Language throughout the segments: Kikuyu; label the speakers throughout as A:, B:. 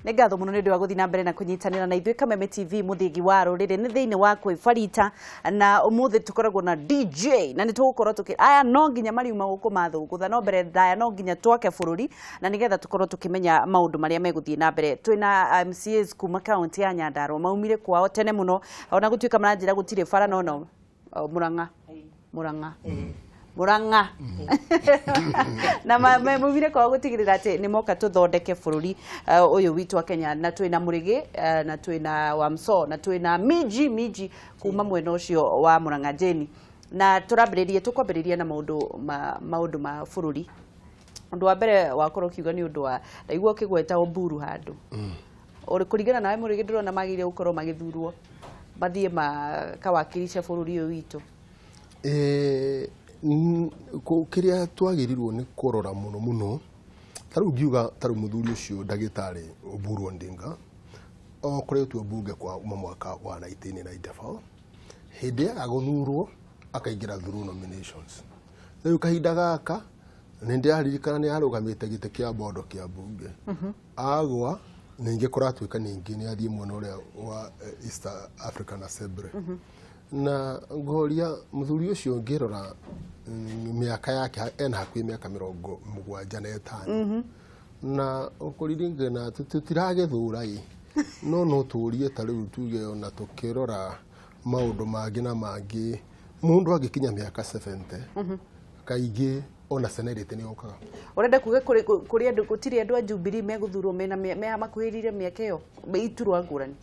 A: Nĩ ngatho mũno nĩ ũndũ wa gũthiĩ na mbere na kũnyitanĩra na ithuĩ Kameme TV mũthingi wa rũrĩrĩ nĩ thĩinĩ wa kwĩbarita na ũmũthĩ tũkoragwo na DJ na nĩ tũgũkorwo tũkĩ aya no nginya mariuma gũkũ mathũngũtha no mbere ndaya no nginya twake bũrũri na nĩgetha tũkorwo tũkĩmenya maũndũ marĩa megũthiĩ na mbere. Twĩna MCAs kuma kaunti ya Nyandarua maumire kwao tene mũno ona gũtuĩka maranjĩra gũtirĩ bara no no Murang'a Murang'a Murang'a na maumire kwao gũtigĩrĩra atĩ nĩ moka tũthondeke bũrũri ũyũ witũ wa Kenya na twĩna Mũrĩgĩ na twĩna Wamso na twĩna Miji Miji kuma mwena ũcio wa Murang'a Jane na tũrambĩrĩria tũkwambĩrĩria na maũndũ ma bũrũri. Ũndũ wa mbere wakorwo ũkiuga nĩ ũndũ wa ndaigua ũkĩgweta Oburu handũ ũrĩ kũringana nawe Mũrĩgĩ ndĩrona magĩrĩire gũkorwo magĩthurwo mathiĩ makawakilisha bũrũri ũyũ witũ.
B: Kĩrĩa twagĩrĩirwo nĩ kũrora mũno mũno ta rĩu ngiuga ta rĩu mũthuri ũcio ndagĩtarĩ Oburu Odinga okoretwo mbunge kwa mwaka wa 1994 hĩndĩ yaga gũthurwo akaingĩra through nominations. Rĩu kahinda gaka nĩ ndĩraririkana nĩ arũgamĩte gĩtĩ kĩa bondo kĩa mbunge agwa ningĩ kũratuĩka ningĩ nĩ athiĩ mwena ũrĩa wa East African Assembly na ngoria mũthuri ũcio ngĩrora mĩaka yake ena hakuhĩ mĩaka 75 na ũkũririkana tũtiragĩthura ĩ no no tũrie ta rĩu tuge ona tũkĩrora maũndũ mangĩ na mangĩ mũndũ angĩkinya mĩaka 70 kaingĩ ona senate nĩ okaga.
A: Ũrenda kuga kũrĩ andũ gũtirĩ andũ a Jubilee megũthurwo mena makuhĩrĩire mĩaka ĩyo iturwa ngũrani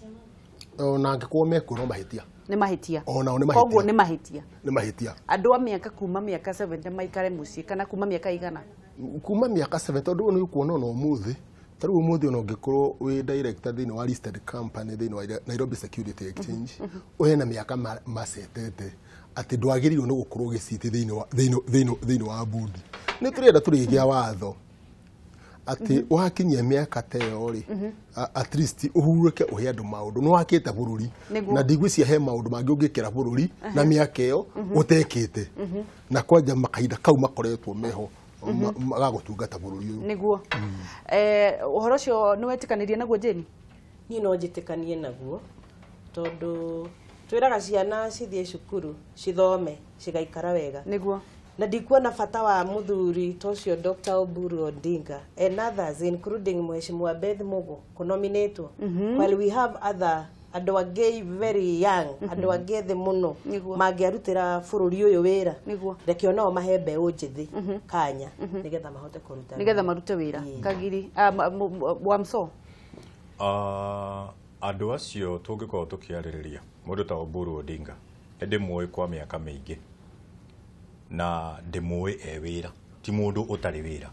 B: ona angĩkorwo mekuo no mahĩtia
A: nĩ mahĩtia
B: onao nĩ mahĩtia
A: koguo nĩ mahĩtia
B: nĩ mahĩtia
A: andũ a mĩaka kuma mĩaka 70 maikare mũciĩ kana kuma mĩaka igana
B: kuma mĩaka 70 tondũ nĩ ũkuona ona ũmũthĩ ta rĩu ũmũthĩ ona ũngĩkorwo wĩ director thĩinĩ wa listed company thĩinĩ wa Nairobi Security Exchange ũhena mĩaka macetete atĩ ndwagĩrĩirwo nĩ gũkorwo ũgĩciti thĩinĩ wa board. Nĩ tũrenda tũrĩgĩa watho atĩ wakinyia mĩaka ta ĩyo rĩ at least ũhurũke ũhe andũ maũndũ nĩ wakĩte bũrũri na ndigwĩciria he maũndũ mangĩ ũngĩkĩra bũrũri na mĩaka ĩyo ũtekĩte na kwanja makahinda kau makoretwo meho magagũtungata bũrũri ũyũ.
A: Nĩguo ũhoro ũcio nĩ wetĩkanĩria naguo Jane?
C: Niĩ no njĩtĩkanie naguo tondũ twĩraga ciana cithiĩ cukuru cithome cigaikara wega
A: nĩguo
C: na ndikuona bata wa mũthuri ta ũcio Dr. Oburu Odinga and others including Mheshimiwa Beth Mugo kũnominatwo while we have other andũ angĩ very young andũ angĩ ethĩ mũno mangĩarutĩra bũrũri ũyũ wĩra reke onao mahe mbeũ njĩthĩ kanya nĩgetha mahote kũruta
A: nĩgetha marute wĩra. Kagiri Wamso
D: andũ acio tũngĩkorwo tũkĩarĩrĩria mũndũ ta Oburu Odinga nĩ ndĩmũĩ kwa mĩaka mĩingĩ na ndĩmũĩ e wĩra ti mũndũ ũtarĩ wĩra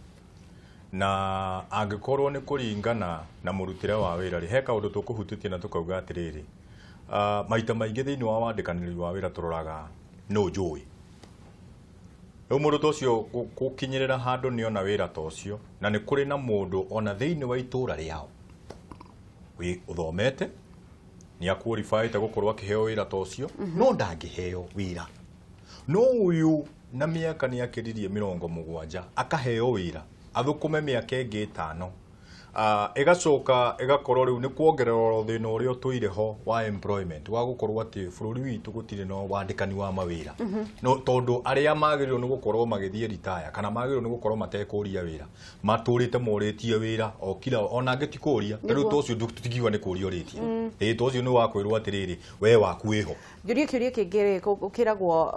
D: na angĩkorwo nĩ kũringana na mũrutĩre wa wĩra rĩ he kaũndũ tũkũhutĩtie na tũkauga atĩrĩrĩ maita maingĩ thĩinĩ wa wandĩkanĩri wa wĩra tũroraga nũ njũĩ rĩu mũndũ ta ũcio gũkinyĩrĩra handũ nĩona wĩra ta ũcio na nĩ kũrĩ na mũndũ ona thĩinĩ wa itũra rĩao wĩ ũthomete nĩ aqualified gũkorwo akĩheo wĩra ta ũcio no ndangĩheo wĩra no ũyũ na mĩaka nĩ akĩririe 70 akaheo wĩra athũkũme mĩaka ĩngĩ 5 ĩgacoka ĩgakorwo rĩu nĩ kuongerera thĩna ũrĩa ũtũire ho wa employment wa gũkorwo atĩ bũrũri witũ gũtirĩ na wandĩkani wa mawĩra no tondũ arĩa magĩrĩirwo nĩ gũkorwo magĩthiĩ retire kana magĩrĩirwo nĩ gũkorwo matekũria wĩra matũrĩte morĩtie wĩra o kila ona angĩ ti kũria rĩu ta ũcio tũtingiuga nĩ kũria ũrĩtie ĩĩ ta ũcio nĩ wakwĩrwo atĩrĩrĩ we waku wĩho.
A: Njũrie kĩũria kĩngĩ rĩ ũkĩragwo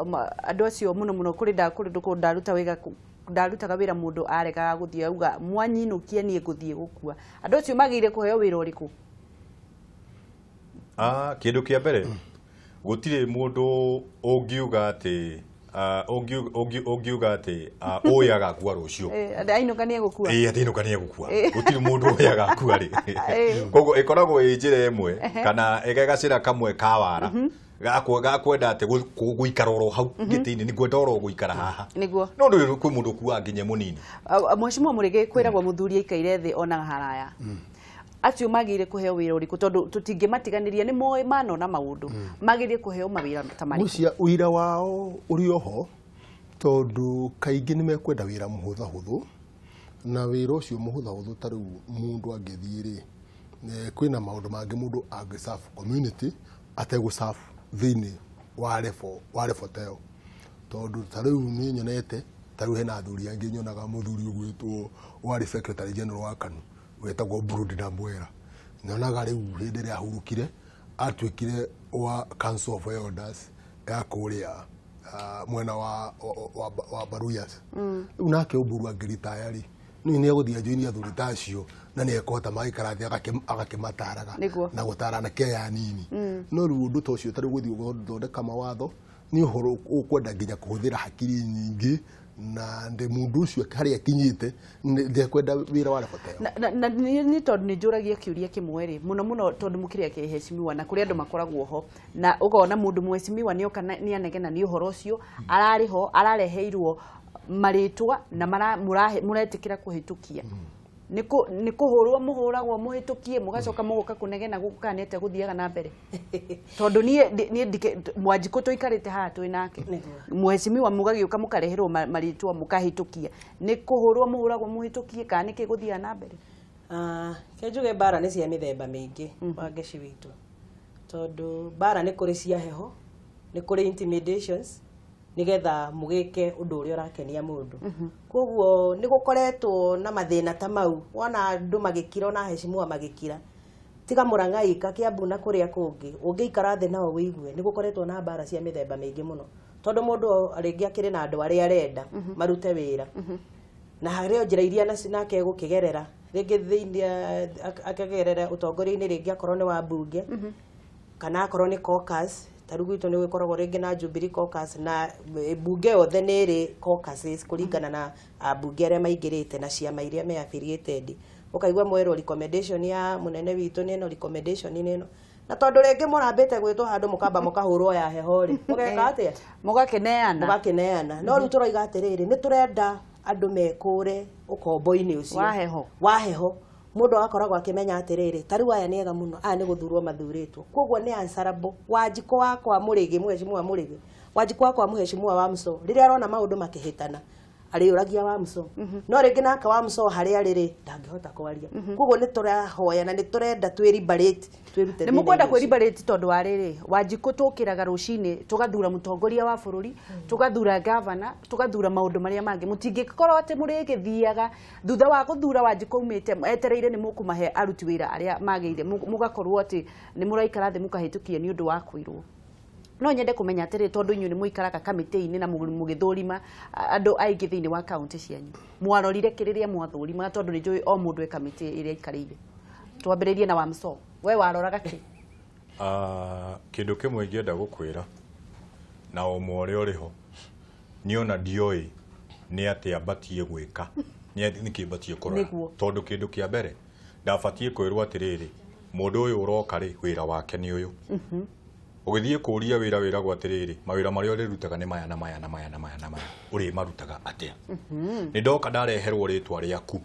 A: andũ acio mũno mũno kũrĩ ndaruta wĩra ndarutaga wĩra mũndũ aregaga gũthiĩ auga mwanyinũkie niĩ ngũthiĩ gũkua andũ acio magĩrĩire kũheo wĩra ũrĩkũ?
D: Kĩndũ kĩa mbere gũtirĩ mũndũ ũngiuga atĩ ũngiuga atĩ ũyũ agakua rũciũ
A: ainũka nĩ egũkua
D: atĩ ainũka nĩ egũkua gũtirĩ mũndũ ũyũ agakua rĩ koguo ĩkoragwo ĩ njĩra ĩmwe kana ĩgacĩra kamwe ka wara gakwenda atĩ gũikara oro hau gĩtĩ-inĩ nĩ ngwenda oro gũikara haha
A: nĩguo
D: no ndũĩ kwĩ mũndũ ũkuaga nginya mũnini.
A: Mheshimiwa Mũrĩgĩ kwĩragwo mũthuri aikaire thĩ ona haraya acio magĩrĩire kũheo wĩra ũrĩkũ tondũ tũtingĩmatiganĩria nĩ moĩ manona maũndũ magĩrĩire kũheo mawĩra ta marĩkũ?
B: Ngwĩciria ũira wao ũrĩ oho tondũ kaingĩ nĩ mekwenda wĩra mũhũthahũthũ na wĩra ũcio mũhũthahũthũ ta rĩu mũndũ angĩthiĩ rĩ Kwĩna maũndũ mangĩ mũndũ angĩ serve community ategũ serve thĩinĩ wa level wa level ta ĩyo, tondũ ta rĩu niĩ nyonete ta rĩu hena athuri angĩ nyonaga mũthuri ũgwĩtwo warĩ secretary general wa KANU wetagwo Brudi Ndamwera, nyonaga rĩu hĩndĩ ĩrĩa ahurũkire atuĩkire wa Council of Elders ya kũrĩa mwena wa Baruyas. Rĩu nake Oburu angĩritaya rĩ, nĩ egũthiĩ ajoini athuri ta acio na nĩ ekũhota magaikara thĩ agakĩmataraga na gũtara anake aya anini. No rĩu ũndũ ta ũcio ta rĩu gũthiĩ gũthondeka mawatho nĩ ũhoro ũkwenda nginya kũhũthĩra hakiri nyingĩ, na ndĩ mũndũ ũcio harĩa akinyĩte ndekwenda wĩra wa level ta ĩyo.
A: Na nĩ tondũ nĩ njũragia kĩũria kĩmwe rĩ mũno mũno, tondũ mũkĩrĩa kĩhecimiwa na kũrĩ andũ makoragwo ho na ũkona mũndũ mwecimiwa nĩoka nĩ anegena nĩ ũhoro ũcio ararĩ ho arareheirwo marĩtwa na mũretĩkĩra kũhĩtũkia. Nĩ kũhũrwo mũhũragwo mũhĩtũkie mũgacoka mũgoka kũnegena gũkũ kana nĩ atĩa gũthiaga na mbere, tondũ niĩ Mwanjikũ tũikarĩte haha twĩ nake mwecimiwa mũgagĩũka mũkareherwo marĩtwa mũkahĩtũkia, nĩ kũhũrwo mũhũragwo mũhĩtũkie kana nĩ kĩ gũthiaga na mbere?
C: Ke njuge mbara nĩ cia mĩthemba mĩingĩ, Wangeci witũ, tondũ mbara nĩ kũrĩ cia heho, nĩ kũrĩ intimidations nĩgetha mũgĩke ũndũ ũrĩa ũrakenia mũndũ. Koguo nĩ gũkoretwo na mathĩna ta mau, wona andũ magĩkira ona heshimiwa magĩkira, tiga Mũrang'a ika Kĩambu na kũrĩa kũngĩ ũngĩikara thĩ nao wĩigue nĩ gũkoretwo na mbara cia mĩthemba mĩingĩ mũno, tondũ mũndũ rĩngĩ akĩrĩ na andũ arĩa arenda marute wĩra na harĩ o njĩra iria nake egũkĩgerera rĩngĩ thĩinĩ akagerera ũtongoria-inĩ, rĩngĩ akorwo nĩ wa mbunge kana akorwo nĩ caucus. Ta rĩu gwitũ nĩ gũkoragwo rĩngĩ na Jubilee caucus na mbunge yothe nĩ ĩrĩ caucuses kũringana na ambunge arĩa maingĩrĩte na ciama iria me affiliated. Ũkaigua mwerwo recommendation ya mũnene witũ nĩ ĩno, recommendation nĩ ĩno, na tondũ rĩngĩ mũrambĩte gwĩtwo handũ mũkamba mũkahũrwo ya heho rĩ, mũgeka atĩa?
A: Mũgakĩneana.
C: Mũgakĩneana. No rĩu tũroiga atĩrĩrĩ, nĩ tũrenda andũ mekũre ũkombo-inĩ ũcio
A: wa heho.
C: Wa heho, mũndũ agakoragwo akĩmenya atĩrĩrĩ, ta rĩu aya nĩ ega mũno, aya nĩ gũthurwo mathurĩtwo, koguo nĩ answerable. Wanjikũ wakwa Mũrĩgĩ, mũhecimiwa Mũrĩgĩ, Wanjikũ wakwa mũhecimiwa wa Muso, rĩrĩa arona maũndũ makĩhĩtana arĩũragia wa Muso, no rĩngĩ nake wa Muso harĩa arĩ rĩ ndangĩhota kwaria. Koguo nĩ tũrahoya na nĩ tũrenda twĩribarate, twĩrute
A: nĩ mũkwenda
C: thĩna-inĩ ũcio.
A: Kwĩribarĩti tondũ wa rĩrĩ, Wanjikũ, tũkĩraga rũcinĩ tũgathura mũtongoria wa bũrũri, tũgathura gavana, tũgathura maũndũ marĩa mangĩ. Mũtingĩkorwo atĩ mũrĩgĩthiaga thutha wa gũthura Wanjikũ umĩte etereire nĩ mũkũmahe aruti wĩra arĩa magĩrĩire, mũgakorwo atĩ nĩ mũraikara thĩ mũkahĩtũkia nĩ ũndũ wa kwĩrwo. No nyende kũmenya atĩrĩ, tondũ inyuĩ nĩ mũikaraga kamĩtĩ-inĩ na mũgĩthũrima andũ aingĩ thĩinĩ wa kaũntĩ cianyu, mwarorire kĩ rĩrĩa mwathũrimaga? Tondũ nĩ njũĩ o mũndũ e kamĩtĩ ĩrĩa aikarĩire. Twambĩrĩrie na Wamso, we waroraga kĩ?
D: Kĩndũ kĩmwe ingĩenda gũkwĩra na ũmwe ũrĩa ũrĩ ho niĩ ona ndioĩ nĩ atĩa batiĩ gwĩka, nĩkĩ batiĩ kũrora. Tondũ kĩndũ kĩa mbere ndabatiĩ kwĩrwo atĩrĩrĩ, mũndũ ũyũ ũroka rĩ, wĩra wake nĩ ũyũ. Ũgĩthiĩ kũũria wĩra wĩragwo atĩrĩrĩ, mawĩra marĩa ũrĩrutaga nĩ maya na maya na maya na maya na maya, ũrĩmarutaga atĩa? Nĩ ndoka ndareherwo rĩtwa rĩaku,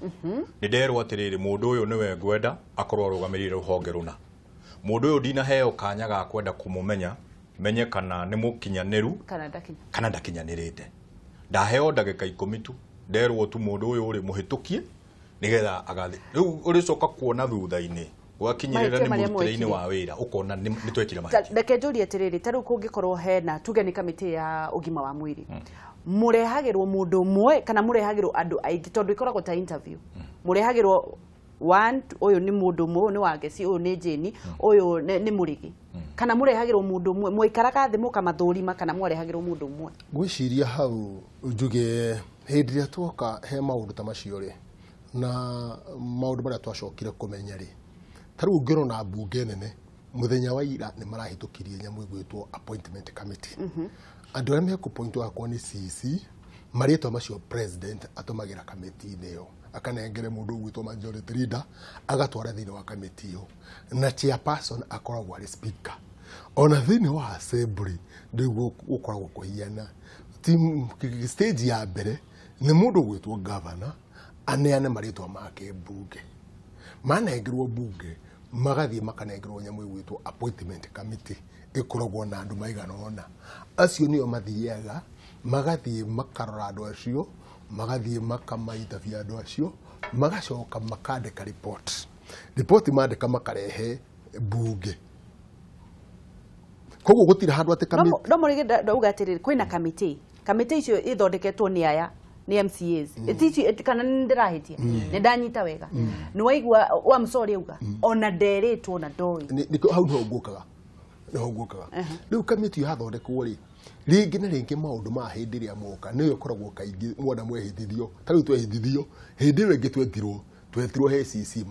D: nĩ nderwo atĩrĩrĩ, mũndũ ũyũ nĩwe ngwenda akorwo arũgamĩrĩire rũhonge rũna. Mũndũ ũyũ ndinaheo kanya ga kwenda kũmũmenya menye kana nĩ mũkinyanĩru
A: kana ndakinya
D: kana ndakinyanĩrĩte. Ndaheo ndagĩka 10 tu, nderwo tu mũndũ ũyũ ũrĩ mũhĩtũkie nĩgetha agathi. Rĩu ũrĩcoka kuona thutha-inĩ gwakinyĩrĩra
A: Mahĩtia
D: nĩ
A: marĩa
D: mũrutĩre-inĩ
A: mwekire.
D: wa wĩra ũkona nĩ twekire mahĩtia.
A: Reke njũrie atĩrĩrĩ, ta rĩu kũngĩkorwo hena tuge nĩ kamĩtĩ ya ũgima wa mwĩrĩ, mũrehagĩrwo mũndũ ũmwe kana mũrehagĩrwo andũ aingĩ? Tondũ ĩkoragwo ta interview, mũrehagĩrwo one, ũyũ nĩ mũndũ ũmwe, ũyũ nĩ Wangeci, ũyũ nĩ Jane, ũyũ nĩ Mũrĩgĩ, kana mũrehagĩrwo mũndũ ũmwe mwaikaraga thĩ mũkamathũrima, kana mwarehagĩrwo mũndũ ũmwe?
B: Ngwĩciria hau njuge hĩndĩ ĩrĩa tuoka he maũndũ ta macio rĩ, na maũndũ marĩa twacokire kũmenya rĩ, ta rĩu ũngĩrona mbunge nene mũthenya wa ira nĩ marahĩtũkirie nyamũ ĩgwĩtwo appointment committee. Andũ arĩa mekũpointwo akorwo nĩ CC, marĩtwa macio president atũmagĩra kamĩtĩ-inĩ ĩyo, akanengere mũndũ ũgwĩtwo majority leader agatwara thĩinĩ wa kamĩtĩ ĩyo, na chairperson akoragwo arĩ speaker. Ona thĩinĩ wa assembly nĩguo gũkoragwo kũhiana. Stage ya mbere nĩ mũndũ ũgwĩtwo governor aneane marĩtwa make mbunge, manengerwo mbunge magathiĩ makanengerwo nyamũ ĩgwĩtwo appointment committee ĩkoragwo na andũ maigana ũna. Acio nĩo mathiaga magathiĩ makarora andũ acio, magathiĩ makamaintabia andũ acio, magacoka makandĩka report. Riboti mandĩka makarehe bunge. Koguo gũtirĩ handũ atĩ kamĩtĩ
A: no mũrĩgĩ ndauga atĩrĩrĩ, kwĩna kamĩtĩ, kamĩtĩ icio ithondeketwo nĩ aya nĩ MCAs. Itici kana nĩ ndĩrahĩtia, nĩ ndanyita wega? Nĩ waigua wa msori auga ona nderĩtwo na ndoĩ.
B: Nĩkĩo hau nĩho ngũkaga, nĩho ngũkaga. Rĩu kamĩtĩ yathondekwo rĩ, rĩngĩ na rĩngĩ maũndũ ma hĩndĩ ĩrĩa moka nĩyo ĩkoragwo kaingĩ mwona mwehĩtithio. Ta rĩu twehĩtithio hĩndĩ ĩyo ĩngĩ twetirwo he CC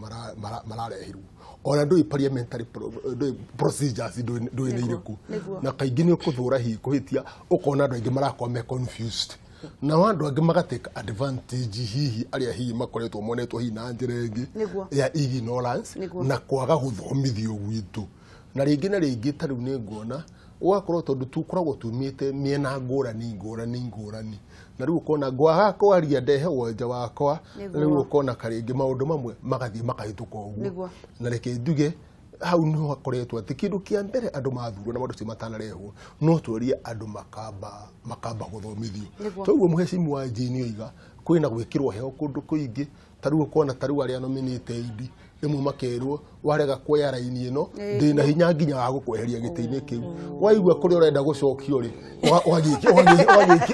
B: mararehirwo ona ndũĩ parliamentary ndũĩ procedures ndũĩ nĩ irĩkũ, na kaingĩ nĩ ũkũthũra hihi kũhĩtia, ũkona andũ aingĩ marakorwo me confused, na andũ angĩ magatake advantage hihi arĩa hihi makoretwo monetwo hihi na njĩra ĩngĩ ya ignorance na kwaga gũthomithio gwitũ. Na rĩngĩ na rĩngĩ ta rĩu nĩ nguona ũgakorwo tondũ tũkoragwo tumĩte mĩena ngũrani ngũrani ngũrani, na rĩu ũkona ngwaga kwaria ndehe wonja wakwa, rĩu ũkona karĩngĩ maũndũ mamwe magathiĩ makahĩtũka ũguo. Na reke njuge hau nĩho hakoretwo atĩ kĩndũ kĩa mbere andũ mathurwo na maũndũ macio matanarehwo no tũrie andũ makamba gũthomithio. Toguo mũhecimu Jane oiga kwĩna gwĩkĩrwo heho kũndũ kũingĩ, ta rĩu ũkona ta rĩu arĩa nominated rĩmwe makerwo warega kuoya raini ĩno ndĩna hinya nginya wa gũkweheria gĩtĩ-inĩ kĩu, waigua kũrĩa ũrenda gũcokio rĩ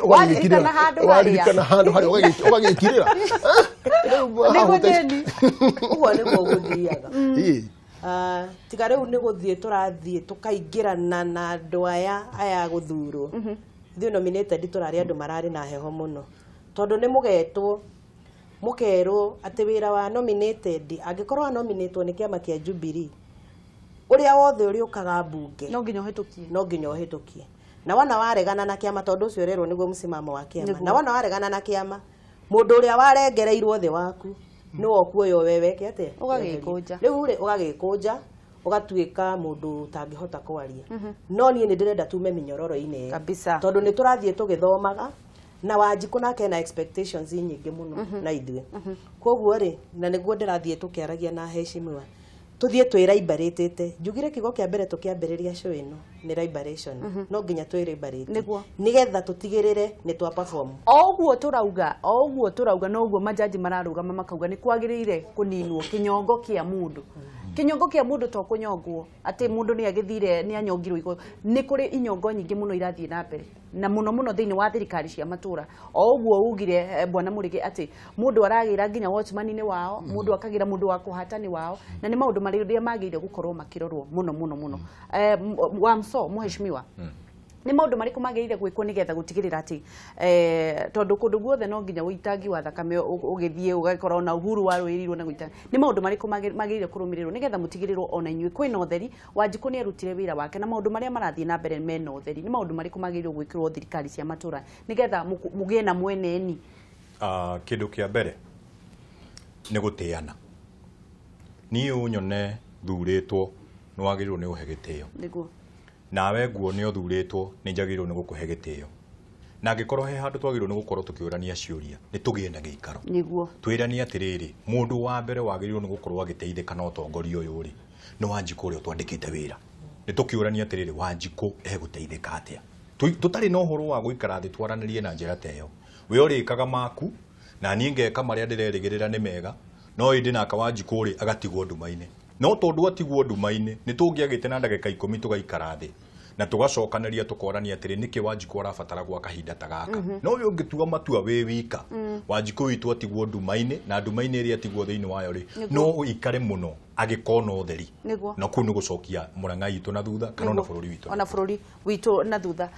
B: ũgagĩkirĩra handũ harĩa ũgagĩkirĩra.
C: Ũguo nĩguo gũthiaga. Tiga rĩu nĩ gũthiĩ tũrathiĩ tũkaingĩrana na andũ aya gũthurwo. Ithuĩ nominated tũrarĩ andũ mararĩ na heho mũno, tondũ nĩ mũgetwo mũkerwo atĩ wĩra wa nominated angĩkorwo nominatwo nĩ kĩama kĩa Jubilee ũrĩa wothe ũrĩũkaga mbunge
A: no nginya ũhĩtũkie,
C: no nginya ũhĩtũkie. Na wona waregana na kĩama, tondũ ũcio ũrerwo nĩguo mũsimamo wa kĩama, na wona waregana na kĩama mũndũ ũrĩa warengereirwo thĩ waku nĩwe ũkuoywo we weke atĩa,
A: ũgagĩkũnja.
C: Rĩu rĩ ũgagĩkũnja ũgatuĩka mũndũ ũtangĩhota kwaria. No niĩ nĩ ndĩrenda tume mĩnyororo-inĩ
A: kabisa,
C: tondũ nĩ tũrathiĩ tũgĩthomaga na Wanjikũ nake na expectations nyingĩ mũno na ithuĩ. Koguo rĩ, na nĩguo ndĩrathiĩ tũkĩaragia na heshimiwa, tũthiĩ twĩraibarĩtĩte. Njugire kiugo kĩa mbere tũkĩambĩrĩria show ĩno nĩ liberation, no nginya twĩraibarĩte nĩgetha tũtigĩrĩre nĩ twa perform.
A: O ũguo tũrauga, o ũguo tũrauga noguo majaji mararũgama makauga nĩ kwagĩrĩire kũninwo kĩnyongo kĩa mũndũ. Kĩnyongo kĩa mũndũ to kũnyongwo atĩ mũndũ nĩ agĩthire nĩ anyongirwo igũrũ. Nĩ kũrĩ inyongo nyingĩ mũno irathiĩ na mbere, na mũno mũno thĩinĩ wa thirikari cia matũra. O ũguo ugire bwana Mũrĩgĩ atĩ mũndũ aragĩra nginya watchman-inĩ wao, mũndũ akagĩra mũndũ wa kũhatani wao, na nĩ maũndũ marĩa magĩrĩire gũkorwo makĩrorwo mũno mũno mũno. Wamso mheshimiwa, nĩ maũndũ marĩkũ magĩrĩire gwĩkwo nĩgetha gũtigĩrĩra atĩ tondũ kũndũ guothe no nginya ũitangi wa thakame ũgĩthiĩ ũgagĩkorwo na Uhuru warũĩrĩirwo na gũita, nĩ maũndũ marĩkũ magĩrĩire kũrũmĩrĩrwo nĩgetha mũtigĩrĩrwo ona inyuĩ kwĩna ũtheri? Wanjikũ nĩ arutire wĩra wake na maũndũ marĩa marathiĩ na mbere mena ũtheri. Nĩ maũndũ marĩkũ magĩrĩirwo gwĩkĩrwo thirikari cia matũra nĩgetha mũgĩe na mweneni?
D: Kĩndũ kĩa mbere nĩ gũtĩana. Niĩ ũnyone thurĩtwo nĩ wagĩrĩirwo nĩ ũhe gĩtĩo.
A: Nĩguo.
D: Nawe nguo nĩ ũthurĩtwo nĩ njagĩrĩirwo nĩ gũkũhe gĩtĩo. Na angĩkorwo he handũ twagĩrĩirwo nĩ gũkorwo tũkĩũrania ciũria, nĩ tũgĩe na gĩikaro.
A: Nĩguo.
D: Twĩranie atĩrĩrĩ, mũndũ wa mbere wagĩrĩirwo nĩ gũkorwo agĩteithĩka na ũtongoria ũyũ rĩ, nĩ Wanjikũ ũrĩa ũtwandĩkĩte wĩra. Nĩ tũkĩũrania atĩrĩrĩ, Wanjikũ egũteithĩka atĩa? Tũtarĩ na ũhoro wa gũikara thĩ twaranĩrie na njĩra ta ĩyo. We ũrĩkaga maku, na niĩ ngeka marĩa ndĩrerĩgĩrĩra nĩ mega, no ĩndĩ nake Wanjikũ rĩ agatigwo nduma-inĩ. No tondũ atigwo nduma-inĩ, nĩ tũngĩagĩte na ndagĩka 10 tũgaikara thĩ na tũgacokanĩria tũkorania atĩrĩ nĩkĩ Wanjikũ arabatara gwa kahinda ta gaka. No we ũngĩtua matua wĩ wika, Wanjikũ witũ atigwo nduma-inĩ, na nduma-inĩ ĩrĩa atigwo thĩinĩ wayo rĩ, no ũikare mũno agĩkona ũtheri. Na kũu nĩ gũcokia Mũrang'a itũ na thutha kana ona bũrũri witũ.
A: Ona bũrũri witũ na thutha.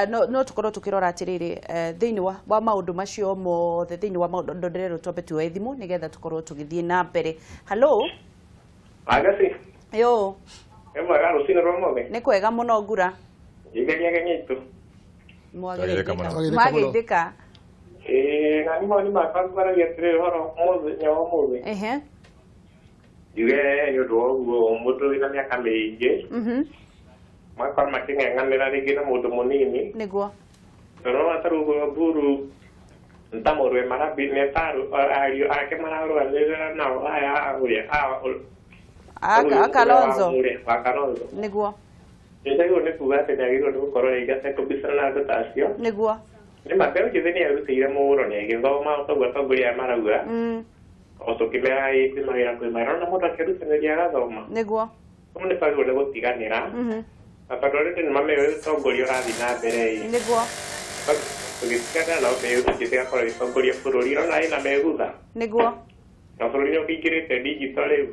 A: No tũkorwo tũkĩrora atĩrĩrĩ, thĩinĩ wa maũndũ macio mothe, thĩinĩ wa maũndũ ndĩrerwo twambe tuoe thimũ nĩgetha tũkorwo tũgĩthiĩ na mbere. Hello.
E: Agasi.
A: Yo.
E: Ema rũcinĩ rwa mothe.
A: Nĩ kwega mũno ngura.
E: Njĩgeria nyetu.
A: Mwageithĩka.
E: Na nĩ mawoni makwa ngwaragia atĩrĩrĩ ũhoro mũthenya wa ũmũthĩ.
A: Ehe.
E: Njuge nĩ ũndũ wa ũguo mũndũ wĩna mĩaka mĩingĩ. Magakorwo makĩng'eng'anĩra rĩngĩ na mũndũ mũnini.
A: Nĩguo.
E: Tondũ ta rĩu ũguo Oburu nĩ ta mũrũe nĩ ta ariũ ake mararũanĩrĩra nao aya ũrĩa
A: Kalonzo.
E: Wa Kalonzo.
A: Nĩguo.
E: Nĩnjagĩrĩirwo nĩ kuga atĩ nĩagĩrĩirwo nĩ gũkorwo aigĩte kũbicana na andũ ta acio.
A: Nĩguo.
E: Nĩ ma mbeũ njĩthĩ nĩ erutĩire mũno nĩ agĩthoma toguo atongoria aya marauga. O tũkĩmera ĩ kwĩ mawĩra kwĩ mawĩra ona mũndũ akĩrutanĩria agathoma.
A: Nĩguo.
E: Rĩu nĩ twagĩrĩirwo nĩ gũtiganĩra. Na tondũ already nĩ mamenya ũtongoria ũrathiĩ na mbere ĩ.
A: Nĩguo.
E: Tũgĩtiganĩra nao mbeũ njĩthĩ ĩgakorwo ĩgĩtongoria bũrũri ona ĩna megutha.
A: Nĩguo.
E: Na bũrũri nĩ ũkĩingĩrĩte digital rĩu.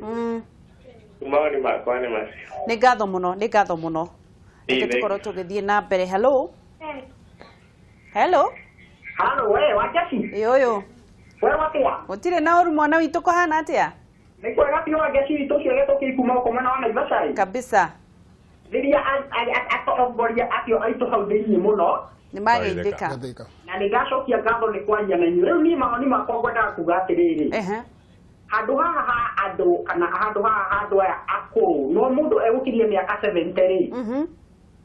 E: Mawoni makwa nĩ macio.
A: Nĩ ngatho mũno, nĩ ngatho mũno. Reke tũkorwo tũgĩthiĩ na mbere. Hello. Hello.
F: Hello, we Wanjeci.
A: Ĩ ũyũ.
F: We watia?
A: Gũtirĩ na ũru mwana witũ kũhana atĩa?
F: Nĩ kwega biũ Wanjeci witũ ũcio gĩtũkĩ kuma gũkũ mwena wa Naivasha.
A: Kabisa.
F: Rĩrĩa atongoria acio aitũ hau thĩinĩ mũno
A: nĩ mageithĩka.
F: Na nĩ ngacokia ngatho nĩ kwaria na inyuĩ. Rĩu niĩ mawoni makwa ngwendaga kuga atĩrĩrĩ. Handũ haha ha andũ kana handũ haha ha andũ aya akũrũ no mũndũ egũkiria mĩaka 70 rĩ.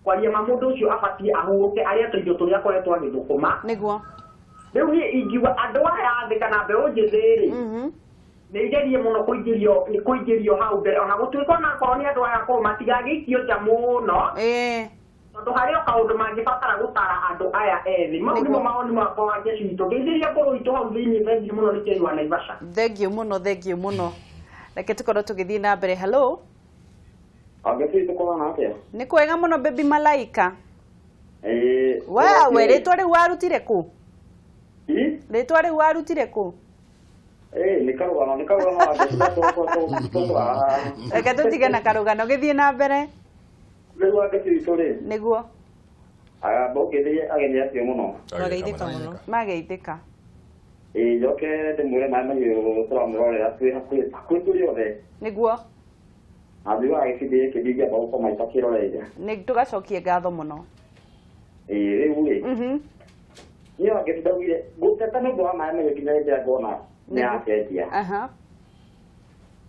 F: Kwaria ma mũndũ ũcio abatiĩ ahurũke arĩa tũindo tũrĩa akoretwo agĩthũkũma.
A: Nĩguo.
F: Rĩu niĩ ingiuga andũ aya thĩ kana mbeũ njĩthĩ rĩ nĩ igerie mũno kũingĩrio hau mbere ona gũtuĩka onakorwo nĩ andũ aya akũrũ matigagĩikio nja mũno. Tondũ harĩ o kaũndũ mangĩbatara gũtara andũ aya ethĩ. Mau nĩmo mawoni makwa Wanjeci witũ. Ngeithĩria ngũrũ itũ hau thĩinĩ. Thengiũ mũno nĩ Kĩrĩ wa Naivasha.
A: Thengiũ mũno, thengiũ mũno. Reke tũkorwo tũgĩthiĩ na mbere. Hello.
G: Wanjeci witũ kũhana atĩa?
A: Nĩ kwega mũno baby Malaika. Wewe rĩtwa rĩu warutire kũ? Rĩtwa rĩu warutire kũ?
G: Nĩ karũgano, nĩ karũgano Wanjeci.
A: Reke tũtige na karũgano, gĩthiĩ na mbere.
G: Rĩu Wanjeci witũ rĩ.
A: Nĩguo.
G: Amba ũngeithĩrie ageni acio mũno.
C: Mageithĩka mũno.
A: Mageithĩka.
G: Ĩĩ njoke ndĩmwĩre maĩ mahiũ tũramũrorera twĩ hakuhĩ tũrĩ othe.
A: Nĩguo.
G: Na njiguaga gĩbindi gĩkĩ ndingĩamba gũkoma itakĩroreire.
A: Nĩ tũgacokie ngatho mũno.
G: Ĩĩ rĩu rĩ. Niĩ Wanjeci ndaugire ngũteta nĩ ũndũ wa maĩ mahiũ nginya hĩndĩ ĩrĩa ngona nĩ yacenjia.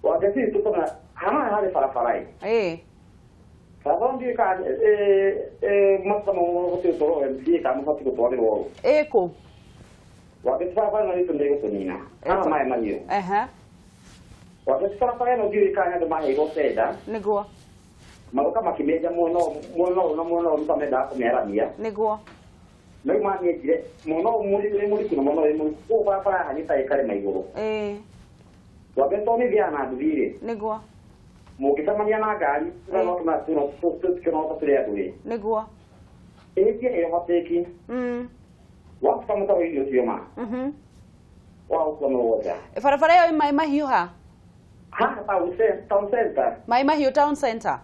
G: Wanjeci witũ tũna haha harĩ barabara ĩ.
A: Ĩĩ.
G: Barabara ndiũĩ kana mabuta mau gũtwarwo MCA kana mabatiĩ gũtwarĩrwo ũũ.
A: Ĩ kũ?
G: Wanjeci barabara ĩno itũ nĩ ĩgũtũnina. Haha maĩ mahiũ. Wanjeci barabara ĩno ndiũĩ kana nĩ andũ maheirwo tenda.
A: Nĩguo.
G: Magoka makĩmĩenja mwena ũyũ na mwena ũyũ nĩ ta mendaga kũmĩaramia.
A: Nĩguo.
G: No rĩu mamĩenjire mwena ũyũ wĩ mũriku na mwena ũyũ wĩ mũriku. Koguo barabara yahanyĩte ĩkarĩma igũrũ. Wanjeci tondũ nĩ thiaga na nduthi rĩ.
A: Nĩguo.
G: Mũngĩcemania na ngari tũkĩona tũrĩ andũ rĩ.
A: Nĩguo.
G: Ĩhĩtie ĩyo overtake. Wabuta mũtaro-inĩ ũcio ma. Wagũkua nĩ wonja.
A: Barabara ĩyo ĩ maĩ mahiũ ha?
G: Haha town center.
A: Maĩ mahiũ town center.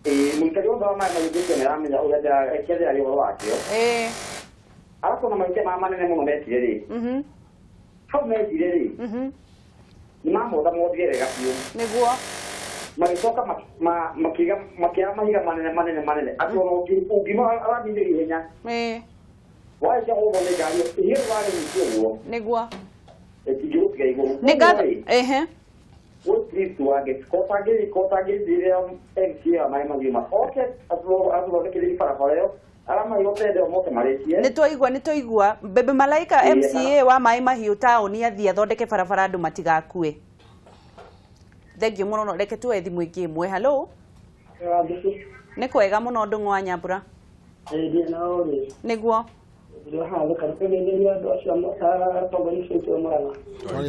G: Ĩĩ mũikari wothe wa maĩ mahiũ ngwĩciria nĩ aramenya ũrĩa ndĩrakĩaria ũhoro wakĩo. Arabu ona mahiga maya manene mũno mekire rĩ. Hau mekire rĩ. Nĩ mamothamotire wega biũ.
A: Nĩguo.
G: Magĩcoka makĩara mahiga manene manene manene atĩ ona ũngiuma ũrathiĩ ihenya. Warĩkia kũgũthwo nĩ ngari ihiga rĩu warĩhutia ũguo.
A: Nĩguo.
G: Ĩtingĩgũtiga igũrũ.
A: Nĩ ngatho. Ehe.
G: Please Wanjeci kotangĩthire MCA wa maĩ mahiũ ma oke atũthondekerie barabara ĩyo arĩa mahiũ tende o moke marĩkie.
A: Nĩ twaigua, nĩ twaigua. Baby Malaika MCA wa maĩ mahiũ taũni athiĩ athondeke barabara andũ matigakue. Thengiũ mũno. Reke tuoe thimũ ĩngĩ ĩmwe. Hello. Nĩ kwega mũno Ndũng'ũ wa Nyambura. Nĩguo.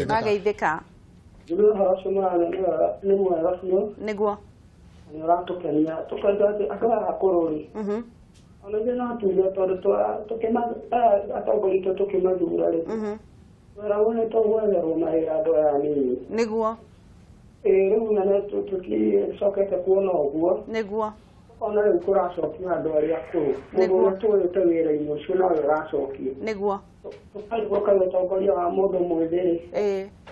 A: Mageithĩka.
F: Ũhoro ũcio mũraria nĩ mwega biũ.
A: Nĩguo.
F: Nĩ ũratũkenia tũkaigua atĩ andũ aya akũrũ rĩ. Ona ithuĩ no tuge tondũ atongoria aitũ tũkĩmathura rĩ. Tweragwo nĩ tũgwetherwo mawĩra andũ aya anini.
A: Nĩguo.
F: Ĩĩ rĩu na tũticokete kuona ũguo.
A: Nĩguo.
F: Ona rĩu kũracokio andũ arĩa akũrũ. Mũndũ ũrĩa tũĩte wĩra-inĩ ũcio nowe ũracokio.
A: Nĩguo.
F: Tũkaigua kaĩ ũtongoria wa mũndũ mwĩthĩ rĩ.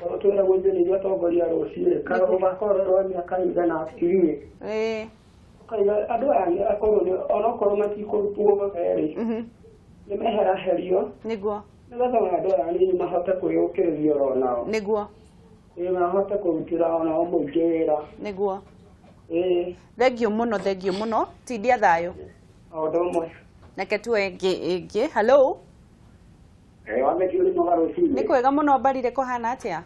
F: Tondũ twĩragwo ithuĩ nĩ ithuĩ atongoria rũciũ rĩ. Kaĩ ũgakorwo rwa mĩaka ĩigana atĩrĩ. Ũkaiga andũ aya akũrũ onokorwo matikũrutwo rĩ. Nĩ meheraherio.
A: Nĩguo.
F: Nĩgetha ona andũ aya anini mahote kwĩyũkĩrĩria oro nao.
A: Nĩguo.
F: Ĩĩ mahote kũrutĩra onao mũingĩ wĩra.
A: Nĩguo.
F: Ĩĩ.
A: Thengiũ mũno, thengiũ mũno. Tindia thayũ.
F: O ũndũ ũmwe.
A: Reke tuoe ĩngĩ. Hello.
G: Wanjeci ũrĩ mwega rũcinĩ.
A: Nĩ kwega mũno Mbarire kũhana atĩa?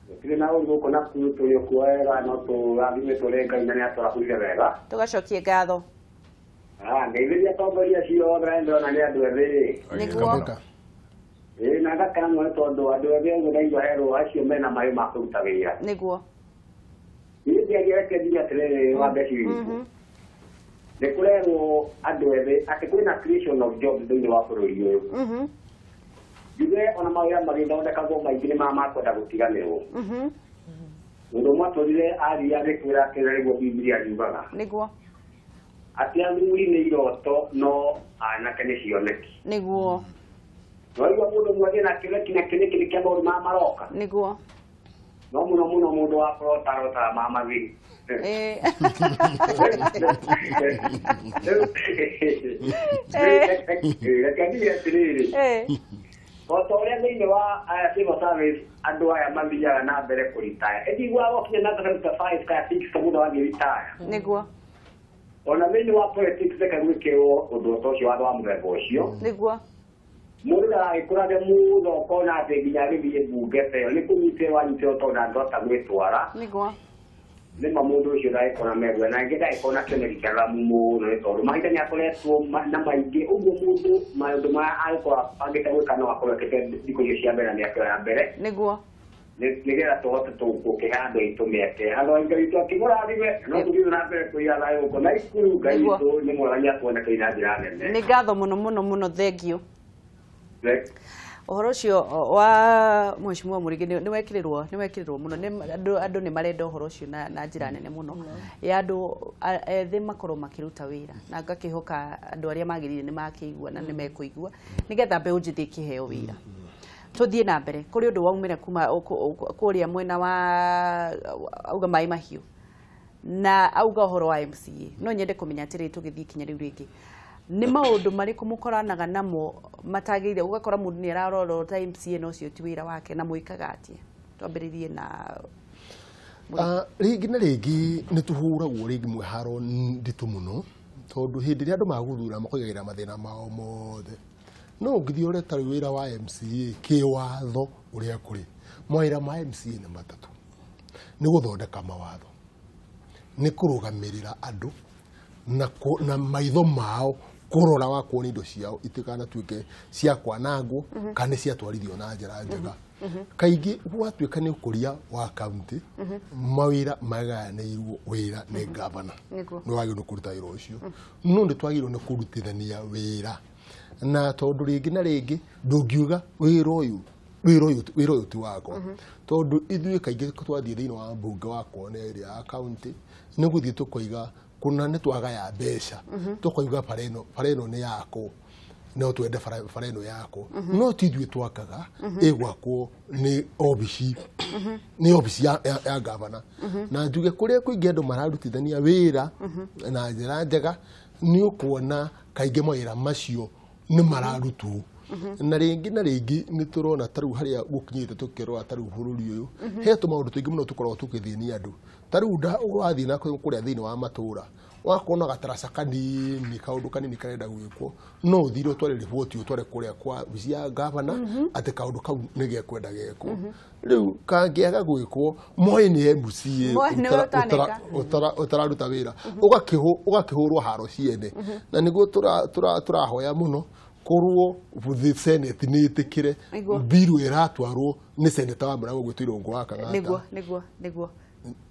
G: Gũtirĩ na ũru gũkũ na kuo tũrĩ o kuo wega no tũrathimĩtwo nĩ Ngai na nĩ atũrahurire wega.
A: Tũgacokie ngatho.
G: Ngeithĩria atongoria acio othe na nĩndĩrona nĩ andũ ethĩ.
A: Nĩguo.
G: Ĩĩ na ngakena mũno tondũ andũ ethĩ ũguo ndaigua herwo acio mena maĩ ma kũruta wĩra.
A: Nĩguo.
G: Niĩ ngĩaria reke njuge atĩrĩrĩ wa mbeca witũ. Nĩ kũrerwo andũ ethĩ atĩ kwĩna creation of jobs thĩinĩ wa bũrũri ũyũ. Njuge ona mawĩra magĩthondekagwo maingĩ nĩ maya makwenda gũtiganĩrwo. Mũndũ ũmwe atũrire athiĩ agĩkwĩra atĩrĩrĩ nĩguo Bibilia yugaga.
A: Nĩguo.
G: Atĩ athuri nĩ iroto no anake nĩ cioneki.
A: Nĩguo.
G: Waigua mũndũ ũmwe agĩe na kĩoneki na kĩoneki nĩ kĩa maũndũ maya maroka.
A: Nĩguo.
G: No mũno mũno mũndũ wa kũrota arotaga ma mathiru. Reke njuge atĩrĩrĩ. O ta ũrĩa thĩinĩ wa civil service andũ aya mathiaga na mbere kũritaya. Ĩnjiguaga gwakinya na 75 kana 6 mũndũ athiĩ ritaya.
A: Nĩguo.
G: Ona thĩinĩ wa politics reke gwĩkĩrwo ũndũ ta ũcio watho wa mũthemba ũcio.
A: Nĩguo.
G: Mũndũ ndagagĩkũrage mũno ũkona atĩ nginya agĩthiĩ mbunge ta ĩyo nĩ kũnyitĩrwo anyitĩrwo tondũ ndangĩhota gwĩtwara.
A: Nĩguo.
G: Nĩma mũndũ ũcio ndagĩkorwo na megua na ingĩ ndagĩkorwo na kĩoneki kĩaramu mũno nĩ tondũ mahinda nĩ akoretwo na maingĩ ũguo mũndũ maũndũ marĩa angĩkorwo abangĩte gwĩka no akorwo ekĩte thikũ icio cia mbere na mĩaka ĩyo ya mbere.
A: Nĩguo.
G: Nĩgetha tũhote gũkĩhe andũ aitũ mĩeke. Andũ a Ngai witũ akĩmũrathime no tũthiĩ na mbere kũiga thayũ gũkũ Naikuru. Ngai witũ nĩ mwega nĩatuonekeire na njĩra nene.
A: Nĩ ngatho mũno mũno mũno, thengiũ. Ũhoro ũcio wa Mheshimiwa Mũrĩngĩ nĩ wekĩrĩrwo mũno. Andũ nĩ marenda ũhoro ũcio na njĩra nene mũno ya andũ ethĩ makorwo makĩruta wĩra na ngakĩhoka andũ arĩa magĩrĩire nĩ makĩigua na nĩ mekũigua nĩgetha mbeũ njĩthĩ ĩkĩheo wĩra. Tũthiĩ na mbere kũrĩ ũndũ waumĩra kuma kũrĩa mwena wa auga maĩ mahiũ na auga ũhoro wa MCA. No nyende kũmenya atĩrĩrĩ tũgĩthiĩ kinya rĩu rĩngĩ nĩ maũndũ marĩkũ mũkoranaga namo matagĩrĩire ũgakora mũndũ nĩ ararorota MCA na ũcio ti wĩra wake na mwĩkaga atĩa? Twambĩrĩrie na
B: rĩngĩ na rĩngĩ nĩ tũhũragwo rĩngĩ mwĩharo nditũ mũno tondũ hĩndĩ ĩrĩa andũ magũthura makoigagĩra mathĩna mao mothe. No ũngĩthiĩ ũrore ta rĩu wĩra wa MCA kĩwatho ũrĩa kũrĩ mawĩra ma MCA nĩ matatũ. Nĩ gũthondeka mawatho, nĩ kũrũgamĩrĩra andũ na maitho mao kũrora wa kuona indo ciao itikanatuĩke cia kwanangwo kana nĩ ciatwarithio na njĩra njega. Kaingĩ gwatuĩka nĩ ũkũria wa kaunti mawĩra magayanĩirwo wĩra nĩ gavana nĩ wagĩrĩirwo nĩ kũruta wĩra ũcio. No nĩ twagĩrĩirwo nĩ kũrutithania wĩra na tondũ rĩngĩ na rĩngĩ ndũngiuga wĩra ũyũ ti wakwa tondũ ithuĩ kaingĩ twathiĩ thĩinĩ wa mbunge wa kuona ĩrĩa ya kaunti nĩ gũthiĩ tũkoiga kuna nĩ twagaya mbeca tũkoiga bara ĩno nĩ yakwo no twende bara ĩno yakwo no ti ithuĩ twakaga ĩgwakwo nĩ obici nĩ obici ya gavana. Na njuge kũrĩa kũingĩ andũ mararutithania wĩra na njĩra njega nĩ ũkuona kaingĩ mawĩra macio nĩ mararutwo. Na rĩngĩ na rĩngĩ nĩ tũrona ta rĩu harĩa gũkinyĩte tũkĩrora ta rĩu bũrũri ũyũ he tũmaũndũ tũingĩ mũno tũkoragwo tũkĩthĩnia andũ. Ta rĩu wathiĩ na kũrĩa thĩinĩ wa matũũra wakona gataraca kanini kaũndũ kanini karenda gwĩkwo no ũthire ũtware riboti ũtware kũrĩa kwa obici ya gavana atĩ kaũndũ kau nĩ gekwenda gekwo. Rĩu kangĩaga gwĩkwo moĩ nĩ MCA ũtararuta wĩra ũgakĩhũrwo haro ciene. Na nĩguo tũrahoya mũno korwo the Senate nĩ ĩtĩkĩre mbiru ĩratwarwo nĩ seneta wa Mũrang'o gwĩtwo Irũngũ wa Kang'ata.
A: Nĩguo nĩguo nĩguo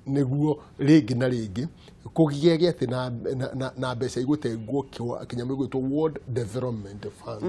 B: nĩguo rĩngĩ na rĩngĩ kũgĩe gĩatĩ na mbeca igũtengwo kĩnyamũ gĩgwĩtwo Ward Development Fund.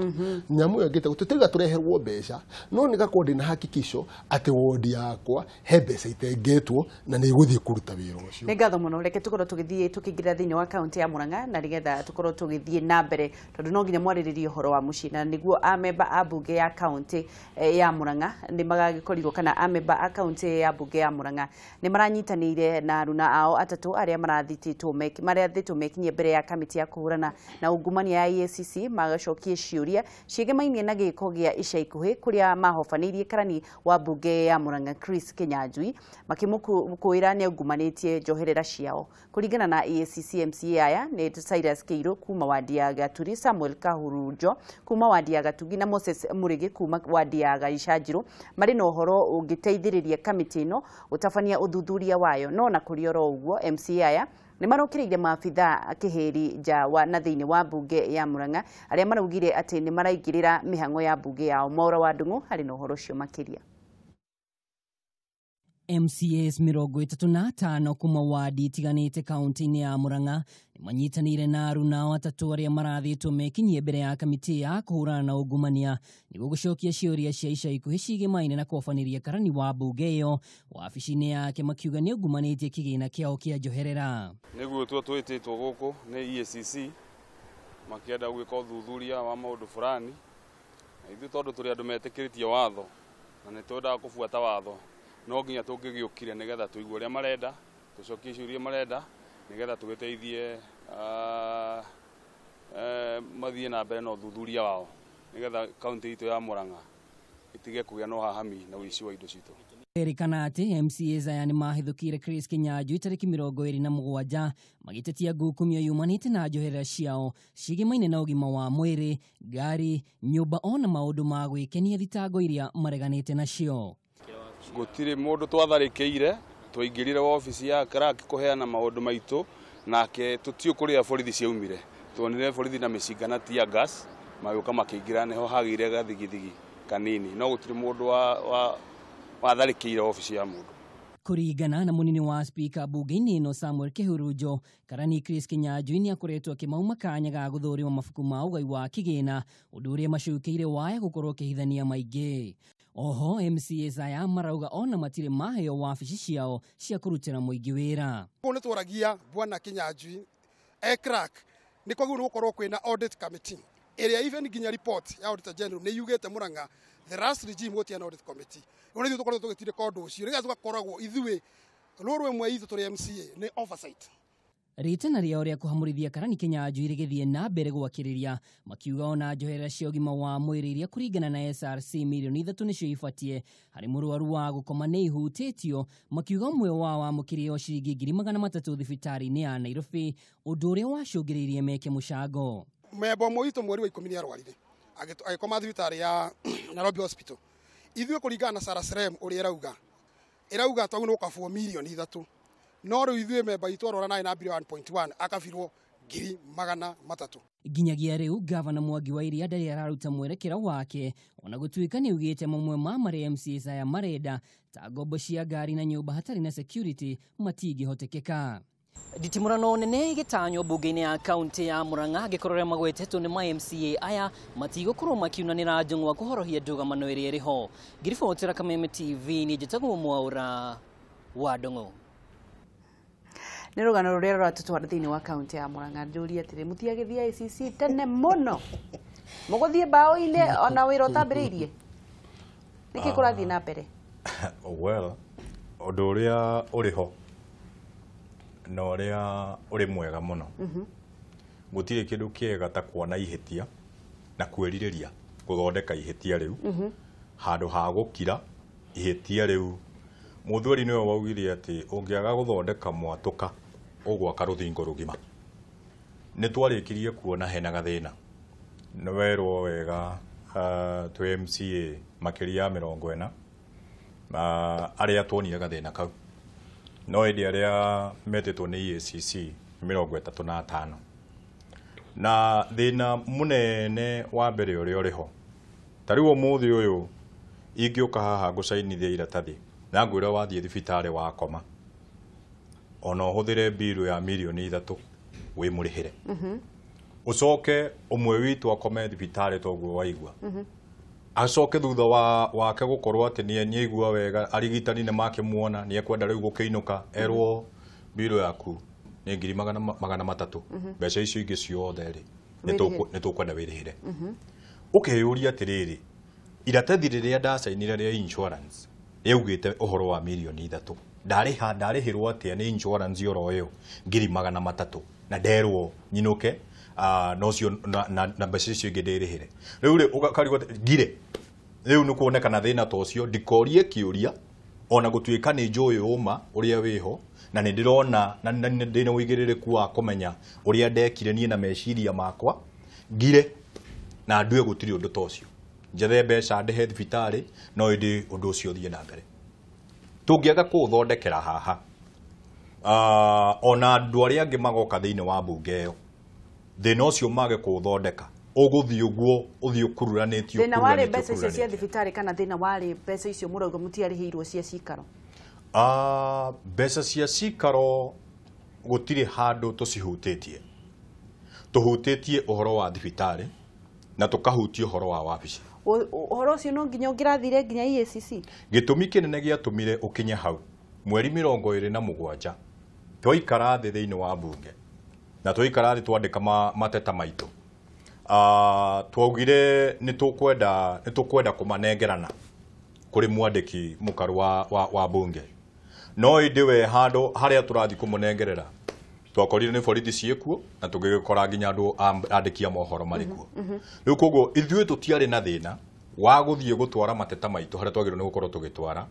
B: Nyamũ ĩyo ĩngĩtengwo tũtiga tũreherwo mbeca no nĩgakorwo ndĩna hakikisho atĩ ward yakwa he mbeca itengetwo na nĩ igũthiĩ kũruta wĩra ũcio.
A: Nĩ ngatho mũno. Reke tũkorwo tũgĩthiĩ tũkĩingĩra thĩinĩ wa kaunti ya Murang'a na nĩgetha tũkorwo tũgĩthiĩ na mbere tondũ no nginya mwarĩrĩrie ũhoro wa mũciĩ na nĩguo amemba a mbunge ya kaunti ya Murang'a nĩ magagĩkorirwo kana amemba a kaunti ya mbunge ya Murang'a nĩ maranyitanĩire na aruna ao atatũ arĩa marathĩtwo mekinyie mbere ya kamĩtĩ ya kũhũrana na ungumania ya EACC magacokie ciũria ciĩgemainie na gĩko gĩa ica ikuhĩ kũrĩa mahobanĩirie karani wa mbunge ya Murang'a Chris Kinyanjui makĩmũkũĩra nĩ aungumanĩtie njoherera ciao. Kũringana na EACC MCA aya nĩ Cyrus Kĩirũ kuma wadi ya Gaturi, Samuel Kahurunjo kuma wadi ya Gatugi na Moses Murigi kuma wadi ya Gaicanjirũ marĩ na ũhoro ũngĩteithĩrĩria kamĩtĩ ĩno gũtabania ũthuthuria wayo. No na kũrĩ oro ũguo, MCA aya nĩ marũkĩrĩire maabitha kĩhĩri nja na thĩinĩ wa mbunge ya Murang'a arĩa maraugire atĩ nĩ maraingĩrĩra mĩhang'o ya mbunge yao. Mwaura wa Ndung'u harĩ na ũhoro ũcio makĩria.
H: MCAs 35 kuma wadi itiganĩte kaunti-inĩ ya Murang'a nĩmanyitanĩire na aruna atatũ arĩa marathĩtwo mekinyie mbere ya kamĩtĩ ya kũhũrana na ungumania nĩguo gũcokia ciũria cia ica ikuhĩ ciigĩmaine na kũabanĩria karani wa mbunge ĩyo wabici-inĩ yake, makiuga nĩ ungumanĩtie kĩgĩna kĩao kĩa njoherera.
I: Nĩguo twĩtĩtwo gũkũ nĩ EACC makĩenda gwĩka ũthuthuria wa maũndũ fulani, na ithuĩ tondũ tũrĩ andũ metĩkĩrĩtie watho na nĩ twendaga kũbuata watho, no nginya tũngĩgĩũkire nĩgetha tũigue ũrĩa marenda, tũcokie ciũria marenda nĩgetha tũgĩteithie mathiĩ na mbere na ũthuthuria wao nĩgetha kaunti itũ ya Murang'a ĩtige kũgĩa na ũhahami na ũici wa indo citũ.
H: Erĩkana atĩ MCAs aya nĩmahĩthũkire Chris Kinyanjui tarĩki 27 magĩtetia ngukumio yumanĩte na njoherera ciao ciĩgĩmaine na ũgima wa mwĩrĩ, ngari, nyũmba ona maũndũ ma gwĩkenia, thitango iria mareganĩte nacio.
I: Gũtirĩ mũndũ twatharĩkĩire, twaingĩrire wabici ya clerk kũheana maũndũ maitũ, nake tũtiũ kũrĩa borithi ciaumire. Tuonire borithi na mĩcinga na tear gas magĩũka makĩingĩra, nĩho hagĩire gathigithigi kanini, no gũtirĩ mũndũ watharĩkĩire wabici ya mũndũ.
H: Kũringana na mũnini wa spika bunge-inĩ ĩno Samuel Kĩhurunjo, karani Chris Kinyanjui nĩakoretwo akĩmauma kanya ga gũthũrima mabuku ma ũgai wa kĩgĩna, ũndũ ũrĩa macukĩire waya gũkorwo ũkĩhithania maingĩ. Oho MCAs aya marauga ona matirĩ maheo wabici ciao cia kũrutĩra mũingĩ wĩra.
J: Kũu nĩ twaragia bwana Kinyanjui e clerk nĩ kwagĩrĩirwo gũkorwo kwĩna audit committee ĩrĩa even nginya report ya auditor general nĩ yugĩte Murang'a the last regime gũtiarĩ na audit committee. Rĩu nĩ ithuĩ tũkoretwo tũgĩtindĩka ũndũ ũcio nĩgetha tũgakoragwo ithuĩ rũrũ ĩmwe itũ tũrĩ MCA nĩ oversight.
H: Rĩtana rĩao rĩa kũhamũrithia karani Kinyanjui rĩgĩthiĩ na mbere gwakĩrĩria, makiuga ona njoherera cia ũgima wa mwĩrĩ iria kũringana na SRC mirioni 3 nĩcio ibatie harĩ mũrwaru wa gũkoma nĩ ihutĩtio, makiuga ũmwe wao wamũkĩrire o ciringi 300,000 thibitarĩ-inĩ ya Nairobi, ũndũ ũrĩa wacũngĩrĩirie meke mũcango.
J: Memba ũmwe witũ mweri wa 10 nĩ arwarire agĩkoma thibitarĩ ya Nairobi Hospital. Ithuĩ kũringana na Sarah Srem ũrĩa ĩrauga twagĩrĩirwo gũkabwo mirioni 3, no rĩu ithuĩ memba itũ arora naĩ na bilioni 1.1 akabirwo 300,000.
H: Nginyagia rĩu gavana Mwangi wa Iria ndarĩ araruta mwerekera wake, ona gũtuĩka nĩ augĩte mamwe ma marĩa MCAs aya marenda ta ngombo cia ngari na nyũmba hatarĩ na security matingĩhotekeka. Nditimũrano nene ĩgĩtanywo mbunge-inĩ ya kaunti ya Murang'a angĩkorwo arĩa magwetetwo nĩ ma MCA aya matigũkorwo makiunanĩra njũng'wa kũhorohia ndũgamano ĩrĩa ĩrĩ ho. Ngiribotera Kameme TV, niĩ njĩtagwo Mwaura wa Ndung'u.
A: Nĩ rũgano rũrĩa rũratũtwara thĩinĩ wa kaunti ya Murang'a. Njũrie atĩrĩ, mũtiagĩthiĩ ICC tene mũno, mũgũthiĩ mbaũ-inĩ ona wĩra ũtambĩrĩirie, nĩkĩ kũrathiĩ na mbere?
D: Well, ũndũ ũrĩa ũrĩ ho na ũrĩa ũrĩ mwega mũno, gũtirĩ kĩndũ kĩega ta kuona ihĩtia na kwĩrirĩria gũthondeka ihĩtia rĩu handũ ha gũkira ihĩtia rĩu. Mũthuri nĩwe waugire atĩ ũngĩaga gũthondeka mwatũka ũgwaka rũthingo rũgima. Nĩ twarĩkirie kuona hena gathĩna, nĩ werwo wega twĩ MCA makĩria ya 40 arĩa tuonire gathĩna kau, no ĩndĩ arĩa metĩtwo nĩ EACC 35. Na thĩna mũnene wa mbere ũrĩa ũrĩ ho, ta rĩu ũmũthĩ ũyũ ingĩũka haha ngũcainithie iratathi na ngwĩre wathiĩ thibitarĩ wakoma ona ũhũthĩre mbiru ya mirioni 3 wĩmũrĩhĩre, ũcoke ũmwe witũ akome thibitarĩ toguo waigua, acoke thutha wake gũkorwo atĩ nĩ aigua wega, arigitani nĩ makĩmuona nĩ ekwenda rĩu gũkĩinũka, erwo mbiru yaku nĩ 300,000, mbeca icio ingĩ ciothe rĩ nĩ tũkwenda wĩrĩhĩre. Ũkeyũria atĩrĩrĩ, iratathi rĩrĩa ndacainire rĩa insurance rĩaugĩte ũhoro wa mirioni 3, ndarĩha ndarĩhĩrwo atĩa nĩ insurance oro ĩyo 300,000 na nderwo nyinũke no cio na mbeca icio ingĩ ndĩrĩhĩre. Rĩu rĩ ũkarigwo ngire rĩu nĩ kuonekana thĩna ta ũcio, ndikorie kĩũria ona gũtuĩka nĩ njũĩ ũma ũrĩa wĩho na nĩ ndĩrona na ndĩna ũigĩrĩrĩku wa kũmenya ũrĩa ndekire niĩ na meciria makwa, ngire na ndue gũtirĩ ũndũ ta ũcio. Njethe mbeca ndĩhe thibitarĩ, no ĩndĩ ũndũ ũcio ũthiĩ na mbere. Tũngĩaga kũũthondekera haha, ona andũ arĩa angĩ magoka thĩinĩ wa mbunge ĩyo, thĩna ũcio mage kũũthondeka, ũgũthiĩ ũguo ũthiĩ ũkururanĩtio.
A: Thĩna warĩ mbeca icio cia thibitarĩ kana thĩna warĩ mbeca icio mũrauga mũtiarĩhĩirwo cia cikaro?
D: Mbeca cia cikaro gũtirĩ handũ tũcihutĩtie. Tũhutĩtie ũhoro wa thibitarĩ na tũkahutia ũhoro wa wabici.
A: Ũhoro ũcio no nginya ũngĩrathire nginya EACC?
D: Gĩtũmi kĩnene gĩatũmire ũkinye hau mweri 27 twaikara thĩ thĩinĩ wa mbunge na twaikara thĩ twandĩka mateta maitũ. Twaugire nĩ tũkwenda kũmanengerana kũrĩ mwandĩki mũkaru wa mbunge, no ĩndĩ we handũ harĩa tũrathiĩ kũmũnengerera twakorire nĩ borithi ciĩkuo na tũgĩgĩkora nginya andũ andĩki a mohoro marĩ kuo. Rĩu koguo ithuĩ tũtiarĩ na thĩna wa gũthiĩ gũtwara mateta maitũ harĩa twagĩrĩirwo nĩ gũkorwo tũgĩtwara.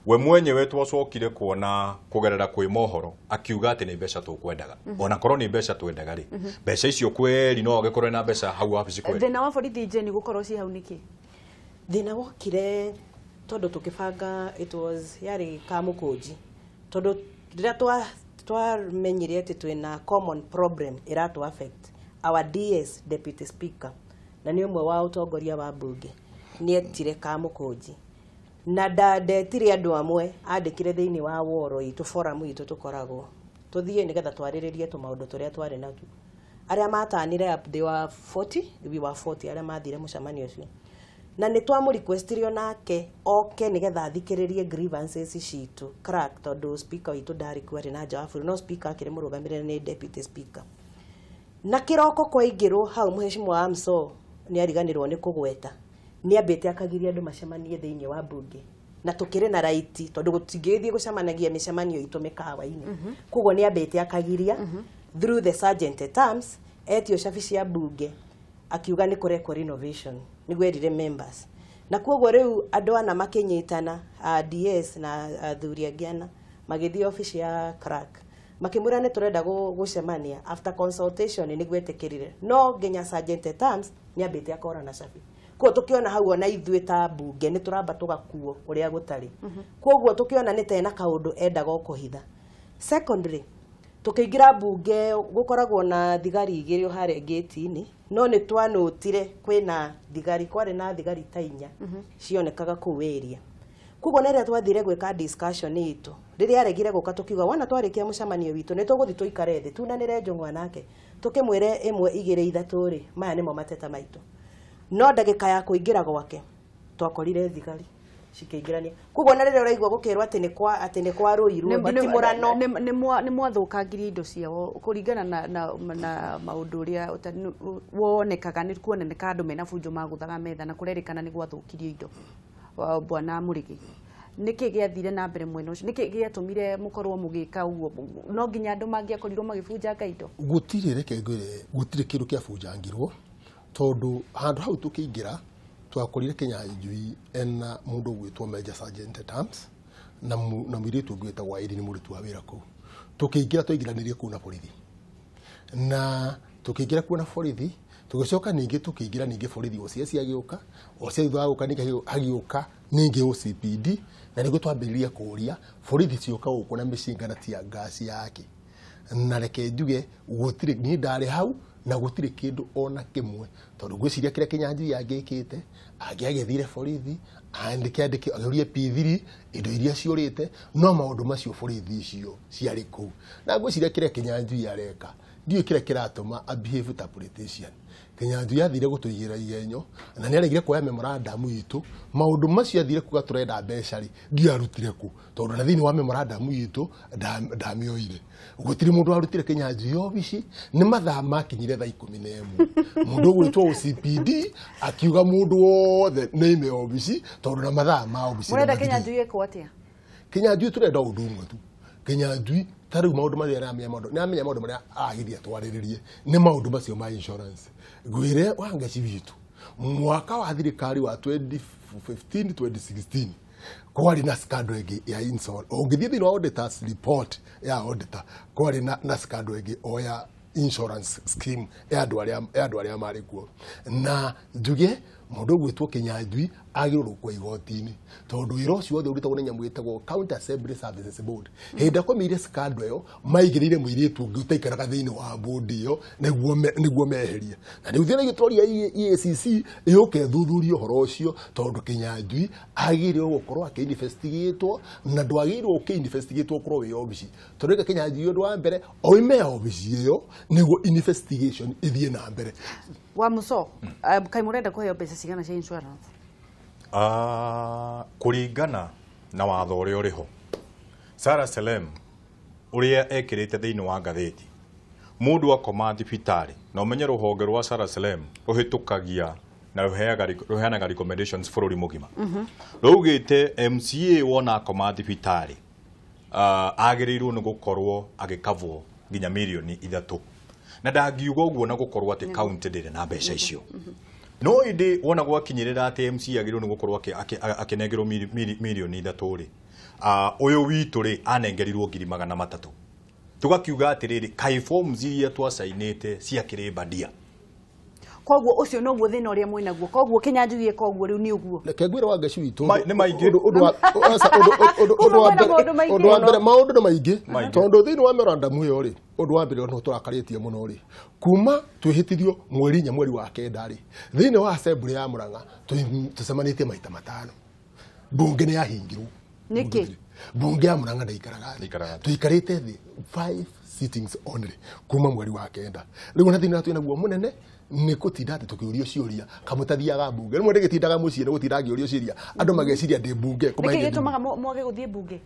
D: We mwenyewe twacokire kuona kũgerera kwĩ mohoro akiuga atĩ nĩ mbeca tũkwendaga. Ona korwo nĩ mbeca twendaga rĩ, mbeca icio kweri no agĩkorwo na mbeca hau wabici kweri.
A: Thĩna wa borithi Jane gũkorwo ci hau nĩkĩ?
C: Thĩna wokire tondũ tũkĩbanga it was yarĩ Kamũkũnji, tondũ rĩrĩa twamenyire atĩ twĩna common problem ĩratũ affect our DS deputy speaker, na nĩ ũmwe wa ũtongoria wa mbunge, nĩetire Kamũkũnji na ndetire andũ amwe andĩkire thĩinĩ wa woro itũ forum itũ tũkoragwo tũthiĩ nĩgetha twarĩrĩrie tũmaũndũ tũrĩa twarĩ natuo. Arĩa matanire up they were 40, we were 40 arĩa mathire mũcemanio ũcio, na nĩ twamũrequestirio nake oke nĩgetha athikĩrĩrie grievances citũ crack, tondũ speaker witũ ndarĩ kuo, arĩ na nja wa bũrũri, no speaker akĩrĩ mũrũgamĩrĩre nĩ deputy speaker. Na kĩroko kwaingĩrwo hau mũhecimwa Amso nĩ ariganĩrwo nĩ kũgweta, nĩ ambĩte akagiria andũ macemanie thĩinĩ wa mbunge, na tũkĩrĩ na raiti tondũ gũtingĩgĩthiĩ gũcemanagia mĩcemanio itũ mĩkawa-inĩ. Koguo nĩ ambĩte akagiria through the sergeant at arms etio cabi cia mbunge akiuga nĩ kũrekwo renovation, nĩguo erire members. Na koguo rĩu andũ ana makĩnyitana, DS na athuri angĩ ana magĩthiĩ obici ya clerk makĩmwĩra nĩ tũrenda gũcemania. After consultation nĩguo etĩkĩrire, no nginya sergeant at arms nĩ ambĩte akora na cabi. Koguo tũkĩona hau ona ithuĩ ta mbunge nĩ tũramba tũgakuo ũrĩa gũtarĩ. Koguo tũkĩona nĩ tena kaũndũ endaga kũhitha. Secondly, tũkĩingĩra mbunge gũkoragwo na thigari igĩrĩ harĩa gate-inĩ, no nĩ twanũtire kwĩna thigari, kwarĩ na thigari ta inya cionekaga kũu area. Koguo rĩrĩa twathire gwĩka discussion itũ, rĩrĩa aregire gũka tũkiuga wona twarĩkia mũcemanio witũ nĩ tũgũthiĩ tũikare thĩ tunanĩre njũng'wa nake tũkĩmwĩre 1 2 3 rĩ, maya nĩmo mateta maitũ. No ndagĩka ya kũingĩra gwake twakorire thigari cikĩingĩrania. Koguo na rĩrĩa ũraigua gũkĩrwo atĩ nĩ kwarũirwo nditimũrano,
A: nĩ mwathũkangirie indo ciao kũringana na maũndũ ũrĩa wonekaga. Nĩ kuoneka andũ mena bunjo magũthaga metha na kũrerĩkana nĩ gwathũkirio indo. Bwana Mũrĩgĩ, nĩkĩ gĩathire na mbere mwena ũcio? Nĩkĩ gĩatũmire mũkorwo mũgĩka ũguo? No nginya andũ mangĩakorirwo magĩbunjanga indo?
B: Gũtirĩ, reke ngwĩre, gũtirĩ kĩndũ kĩabunjangirwo, tondũ handũ hau tũkĩingĩra twakorire Kinyanjui ena mũndũ ũgwĩtwo Major Sergeant at Arms na mũirĩtu ũngĩ wĩtagwo Irene mũruti wa wĩra kũu. Tũkĩingĩra twaingĩranĩrie kũu na borithi, na tũkĩingĩra kuo na borithi tũgĩcoka ningĩ tũkĩingĩra ningĩ borithi OCS agĩũka, OCS thutha wa gũka ningĩ hagĩũka ningĩ OCPD, na nĩguo twambĩrĩria kũũria borithi cioka gũkũ na mĩcinga na tear gas yake. Na reke njuge gũtirĩ, niĩ ndarĩ hau na gũtirĩ kĩndũ ona kĩmwe, tondũ ngwĩciria kĩrĩa Kinyanjui angĩkĩte angĩagethire borithi andĩke agĩũrie P3 indo iria ciũrĩte, no maũndũ macio borithi icio ciarĩ kũu. Na ngwĩciria kĩrĩa Kinyanjui areka ndiũĩ kĩrĩa kĩratũma a behave ta politician. Kinyanjui athire gũtũigĩra igenyo na nĩ aregire kuoya memorandum itũ. Maũndũ macio athire kuga tũrenda mbeca rĩ, ndiũ arutire kũ, tondũ na thĩinĩ wa memorandum itũ ndamĩoire. Gũtirĩ mũndũ warutire Kinyanjui obici, nĩ mathaa makinyire thaa 11 mũndũ ũgwĩtwo OCPD akiuga mũndũ wothe nĩaime obici, tondũ na mathaa ma obici.
A: Mũrenda Kinyanjui ĩkwo atĩa?
B: Kinyanjui tũrenda ũndũ ũmwe tu. Kinyanjui ta rĩu maũndũ marĩa aramenya maũndũ nĩ amenya maũndũ marĩa aragithia twarĩrĩrie nĩ maũndũ macio ma insurance. Ngwĩre Wangeci witũ mwaka wa thirikari wa 2015 2016 kwarĩ na scandal ĩngĩ ya insurance. Ũngĩthiĩ thĩinĩ wa auditors report ya auditor kwarĩ na scandal ĩngĩ o ya insurance scheme ya andũ arĩa marĩ kuo. Na njuge Mũndũ ũgwĩtwo Kinyanjui agĩrĩirwo gũkua igoti-inĩ tondũ wĩra ũcio wothe ũrutagwo nĩ nyamũ ĩtagwo County Assembly Services Board. Hĩndĩ akomeire scandal ĩyo maigĩrĩire mũirĩtu ũngĩ ũtaikaraga thĩinĩ wa board ĩyo nĩguo meherie. Na rĩu thĩna gĩtoria EACC ĩũke ĩthuthurie ũhoro ũcio tondũ Kinyanjui agĩrĩirwo gũkorwo akĩ-investigatwo na ndwagĩrĩirwo ũkĩ-investigatwo ũkorwo wĩ obici. Tondũ rĩka Kinyanjui ũndũ wa mbere oime obici ĩyo nĩguo investigation ĩthiĩ na mbere.
A: Wa muso kai murenda kuheo mbeca cigana cia insurance?
D: Kũringana na watho ũrĩa ũrĩ ho, Sarah Selem ũrĩa ekĩrĩte thĩinĩ wa ngathĩti, mũndũ akoma thibitarĩ na ũmenye rũhonge rwa Sarah Selem rũhĩtũkagia na rũheanaga recommendations bũrũri mũgima. Rũugĩte MCA wona akoma thibitarĩ agĩrĩirwo nĩ gũkorwo agĩkavwo nginya mirioni 3. Na ndangiuga ũguo na gũkorwo atĩ county ndĩrĩ na mbeca icio. No ĩndĩ wona gwakinyĩrĩra atĩ MC agĩrĩirwo nĩ gũkorwo akĩnengerwo mirioni 3 rĩ, ũyũ witũ rĩ anengerirwo 300,000. Tũgakiuga atĩrĩrĩ, kaĩ forms iria twacainĩte ciakĩrĩ bandia.
A: Koguo ũcio noguo thĩna ũrĩa mwĩnaguo. Koguo Kinyanjui eka ũguo rĩu nĩ ũguo.
B: Reke ngwĩre Wangeci witũ
D: nĩ maingĩ.
B: Ũndũ wa mbere maũndũ nĩ maingĩ tondũ thĩinĩ wa memorandum ĩyo rĩ, ũndũ wa mbere no tũrakarĩtie mũno rĩ, kuma twĩhĩtithio mweri 4 mweri wa 9 rĩ, thĩinĩ wa assembly ya Murang'a tũcemanĩtie maita 5. Bunge nĩ yahingirwo.
A: Nĩkĩ?
B: Bunge ya Murang'a ndĩikaraga thĩ. Tũikarĩte thĩ 5 sittings only kuma mweri wa 9. Rĩu na thĩna twĩnaguo mũnene nĩ gũtinda atĩ tũkĩũrio ciũria kamũtathiaga mbunge. Rĩmwe ndĩgĩtindaga mũciĩ nĩ gũtinda ngĩũrio ciũria andũ mageciria ndĩ mbunge.
A: Nĩkĩ gĩtũmaga mwage gũthiĩ mbunge?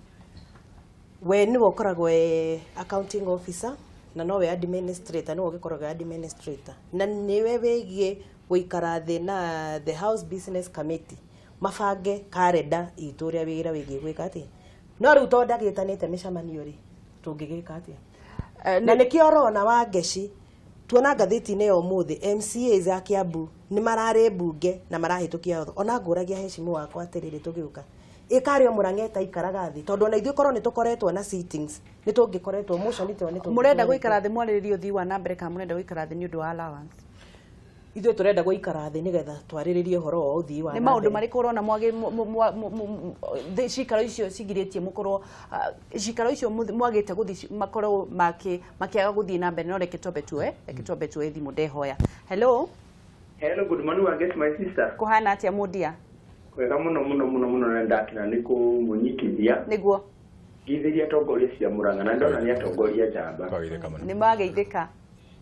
C: We nĩwe ũkoragwo e accounting officer na nowe administrator, nĩwe ũgĩkoragwo administrator na nĩwe wĩgiĩ gũikara thĩ na the house business committee mabange karenda itũ ũrĩa wĩra wĩgiĩ gwĩka atĩa. No rĩu tondũ ndagĩtanĩte mĩcemanio rĩ, tũngĩgĩka atĩa? Na nĩkĩo ũrona Wangeci tuona ngathĩti-inĩ ya ũmũthĩ MCAs a Kiambu nĩ mararĩ mbunge na marahĩtũkia watho. Ona ngũragia heshimu wakwa atĩrĩrĩ tũgĩũka ĩkarĩ o Murang'a ĩtaikaraga thĩ tondũ ona ithuĩ korwo nĩ tũkoretwo na sittings nĩ tũngĩkoretwo motion ĩyo nĩ tũngĩkoretwo.
A: Mũrenda gũikara thĩ mwarĩrĩrie ũthii wa na mbere kana mũrenda gũikara thĩ nĩ ũndũ wa allowance?
C: Ithuĩ tũrenda gũikara thĩ nĩgetha twarĩrĩrie ũhoro wa ũthii wa
A: na mbere. Nĩ maũndũ marĩkũ ũrona mwage cikaro icio cigirĩtie mũkorwo cikaro icio mwagĩte gũthiĩ makorwo makĩaga gũthiĩ na mbere? No reke twambe tuoe thimũ ndehoya. Hello.
K: Hello, good morning Wangeci, my sister.
A: Kũhana atĩa mũndia?
K: Kwega mũno mũno mũno mũno na ndakena nĩ kũmũnyitithia.
A: Nĩguo.
K: Ngithĩria atongoria cia Murang'a na ndona nĩ atongoria njamba.
A: Nĩ mageithĩka.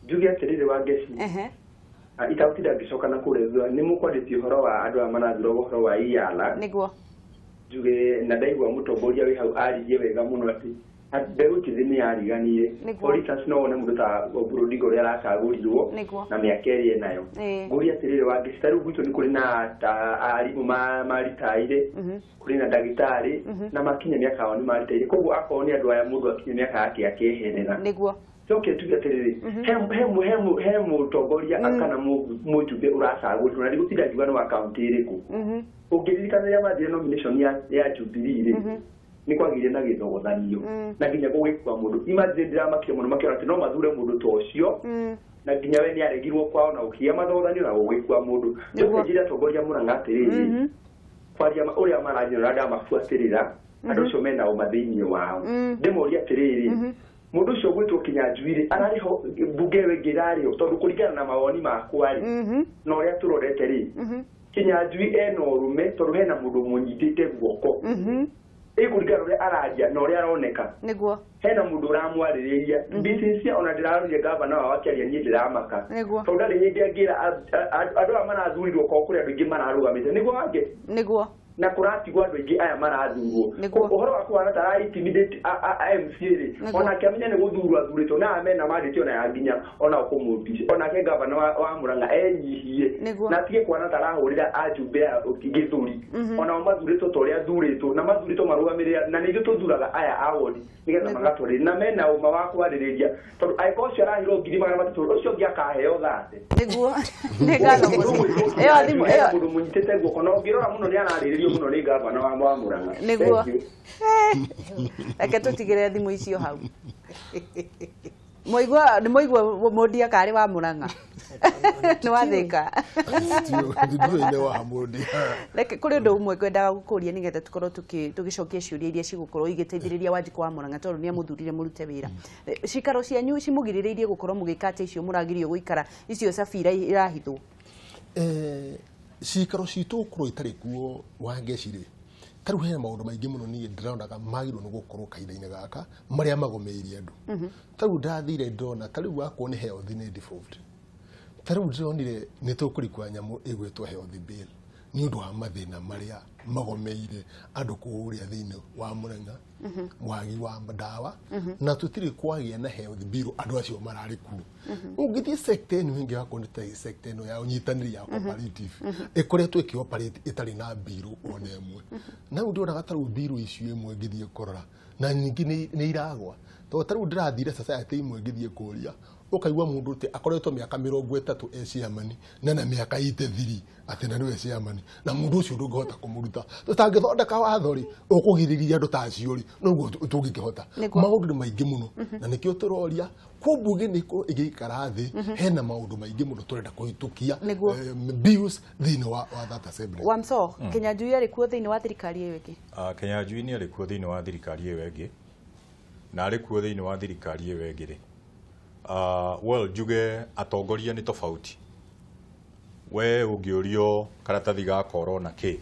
K: Njuge atĩrĩrĩ Wangeci. Itagũtinda ngĩcoka na kũrĩa thutha nĩ mũkwarĩtie ũhoro wa andũ aya marathurwo ũhoro wa IALA.
A: Nĩguo.
K: Njuge na ndaigua mũtongoria wĩ hau aririe wega mũno atĩ mbeũ njĩthĩ nĩ yariganire. For instance no wone mũndũ ta Oburu Odinga ũrĩa aracagũrirwo na mĩaka ĩrĩa enayo. Ngũria atĩrĩrĩ Wangeci, ta rĩu gwitũ nĩ kũrĩ na arimũ maritaire, kũrĩ na ndagĩtarĩ na makinya mĩaka yao nĩ maritaire. Koguo akorwo nĩ andũ aya mũndũ akinya mĩaka yake akeherera.
A: Nĩguo.
K: Coke tuge atĩrĩrĩ, he mũtongoria kana mũjumbe ũracagũrirwo na ndigũtinda ngiuga nĩ wa kaũntĩ ĩrĩkũ. Ũngĩririkana rĩrĩa mathire nomination ya Jubilee rĩ, nĩ kwagĩire na gĩthogothanio na nginya gũgĩkua mũndũ. Imagine ndĩramakire mũno makĩona atĩ no mathure mũndũ ta ũcio na nginya we nĩaregirwo kwao na gũkĩgĩa mathogothanio na gũgĩkua mũndũ. Njoke njĩre atongoria Murang'a atĩrĩrĩ, kwaria ũrĩa maranjĩra na ndamabuatĩrĩra andũ acio mena ũma thĩinĩ wao. Ndĩmorie atĩrĩrĩ, mũndũ ũcio ũgwĩtwo Kinyanjui rĩ, ararĩ ho mbunge ĩyo ĩngĩ ĩrarĩ ho tondũ kũringana na mawoni makwa rĩ, na ũrĩa tũrorete rĩ, Kinyanjui ena ũrũme tondũ hena mũndũ mũnyitĩte guoko. Ĩkũringana na ũrĩa araria na ũrĩa aroneka.
A: Nĩguo.
K: Hena mũndũ ũramwarĩrĩria. Business ona ndĩrarorire gavana wao akĩaria niĩ ndĩramaka. Tondũ ndarĩ hĩndĩ angĩra andũ aya marathurirwo korwo kũrĩ andũ aingĩ mararũgamĩte. Nĩguo Wangeci?
A: Nĩguo.
K: Na kũratigwo andũ aingĩ aya marathurwo. Ũhoro wa kũhana ta ara intimidate MCA rĩ, onake amenya nĩ gũthurwo athurĩtwo na aya mena mandate ona ya nginya ona kũmũmbica. Onake gavana wa Murang'a enyihie na atige kũhana ta arahũrĩra ajumbe aya gĩthũri. Onao mathurĩtwo ta ũrĩa athurĩtwo na mathurĩtwo marũgamĩrĩra na nĩ ithuĩ tũthuraga aya a ward nĩgetha magatwarĩre na mena ũma wa kwarĩrĩria tondũ angĩkorwo ũcio arahirwo 300,000 ũcio ũngĩ akaheo 30.
A: Nĩguo. Nĩ ngatho mũno. Ĩyo thimũ ĩyo
K: mũndũ mũnyitĩte guoko na ũngĩrora mũno nĩ ararĩrĩrio mũno nĩ gavana wa Murang'a.
A: Nĩguo. Reke tũtigĩre thimũ icio hau. Mũigua nĩ mũigua mũndia karĩ wa Murang'a. Nĩ wathĩka.
B: Ndũrĩ wa mũndĩ.
A: Reke kũrĩ ũndũ ũmwe ngwendaga gũkũria nĩgetha tũkorwo tũgĩcokia ciũria iria cigũkorwo igĩteithĩrĩria Wanjikũ wa Mũrang'a tondũ nĩ amũthurire mũrute wĩra. Cikaro cianyu cimũgirĩrĩirie gũkorwo mũgĩka atĩa icio mũragirio gũikara icio Safira irahithwo?
B: Cikaro citũ gũkorwo itarĩ kuo Wangeci rĩ, ta rĩu hena maũndũ maingĩ mũno niĩ ndĩronaga magĩrĩirwo nĩ gũkorwo kahinda-inĩ gaka marĩa magũmĩire andũ. Ta rĩu ndathire ndona ta rĩu wakorwo nĩ health nĩ default. Ta rĩu ndĩronire nĩ tũkũrikwa nyamũ ĩgwĩtwo health bill nĩ ũndũ wa mathĩna marĩa magomeire andũ kũrĩa thĩinĩ wa Mũrang'a, wagi wa ndawa, na tũtirĩ kwagĩa na health bill andũ acio mararĩ kuo. Ũngĩthiĩ sector ĩno ĩngĩ wakorwo nĩ ta sector ĩno ya ũnyitanĩri ya cooperative ĩkoretwo ĩkĩoperate ĩtarĩ na mbirũ ona ĩmwe. Na rĩu ndĩronaga ta rĩu mbirũ icio ĩmwe ngĩthiĩ kũrora na nyingĩ nĩ iragwa, tondũ ta rĩu ndĩrathire society ĩmwe ngĩthiĩ kũria ũkaigua mũndũ atĩ akoretwo mĩaka 30 e chairman na na mĩaka 83 atĩ na nĩwe chairman, na mũndũ ũcio ndũngĩhota kũmũruta. Tũtangĩthondeka watho rĩ ũkũgirĩrĩria andũ ta acio rĩ, noguo tũngĩkĩhota. Maũndũ nĩ maingĩ mũno na nĩkĩo tũroria kwa mbunge nĩ ĩkorwo ĩgĩikara thĩ, hena maũndũ maingĩ mũno tũrenda kũhĩtũkia bills thĩinĩ wa that assembly.
A: Wamso, Kinyanjui arĩ kuo thĩinĩ wa thirikari ĩyo ĩngĩ?
D: Kinyanjui nĩ arĩ kuo thĩinĩ wa thirikari ĩyo ĩngĩ, na arĩ kuo thĩinĩ wa thirikari ĩyo ĩngĩ rĩ, well njuge atongoria nĩ tofauti. We ũngĩũrio karatathi gaka ũrona kĩ,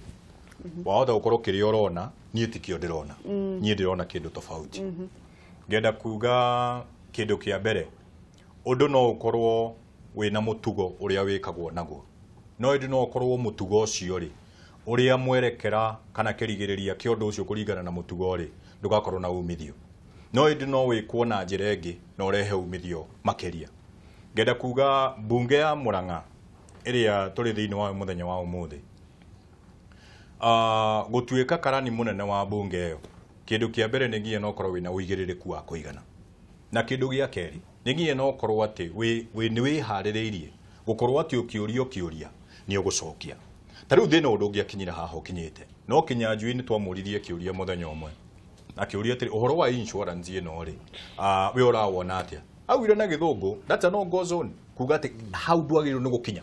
D: wahota gũkorwo kĩrĩa ũrona niĩ tikĩo ndĩrona, niĩ ndĩrona kĩndũ tofauti. Ngenda kuga kĩndũ kĩa mbere, ũndũ no ũkorwo wĩna mũtugo ũrĩa wĩkagwo naguo, no ĩndĩ no ũkorwo mũtugo ũcio rĩ ũrĩa mwerekera kana kĩrigĩrĩria kĩa ũndũ ũcio kũringana na mũtugo rĩ ndũgakorwo na umithio, no ĩndĩ no wĩkwo na njĩra ĩngĩ na ũrehe umithio makĩria. Ngenda kuga mbunge ya Mũrang'a ĩrĩa tũrĩ thĩinĩ wayo mũthenya wa ũmũthĩ, gũtuĩka karani mũnene wa mbunge ĩyo, kĩndũ kĩa mbere nĩ nginya no ũkorwo wĩna ũigĩrĩrĩku wa kũigana, na kĩndũ gĩa kerĩ nĩ nginya no ũkorwo atĩ nĩ wĩharĩrĩirie gũkorwo atĩ ũkĩũrio kĩũria nĩ ũgũcokia. Ta rĩu thĩna ũndũ ũngĩakinyire haha ũkinyĩte, no Kinyanjui nĩ twamũririe kĩũria mũthenya ũmwe akĩũria atĩrĩ, ũhoro wa insurance ĩno rĩ, we ũrawona atĩa? Augire na gĩthũngũ that's a no go zone, kuga atĩ hau ndwagĩrĩirwo nĩ gũkinya.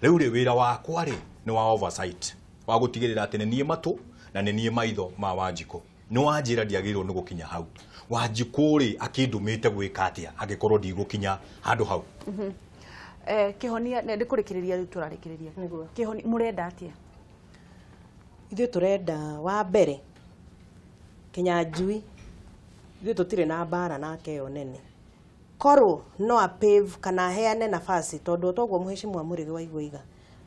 D: Rĩu rĩ wĩra wakwa rĩ nĩ wa oversight, wa gũtigĩrĩra atĩ nĩ niĩ matũ na nĩ niĩ maitho ma Wanjikũ. Nĩ wanjĩra ndiagĩrĩirwo nĩ gũkinya hau. Wanjikũ rĩ akĩndũmĩte gwĩka atĩa angĩkorwo ndigũkinya handũ hau?
A: Kĩhonia nĩ kũrĩkĩrĩria rĩu tũrarĩkĩrĩria. Kĩhonia mũrenda atĩa?
C: Ithuĩ tũrenda wa mbere Kinyanjui ithuĩ tũtirĩ na mbara nake ĩyo nene, korwo no apave kana aheane nafasi, tondũ toguo mũheshimiwa Mũrĩgĩ waigua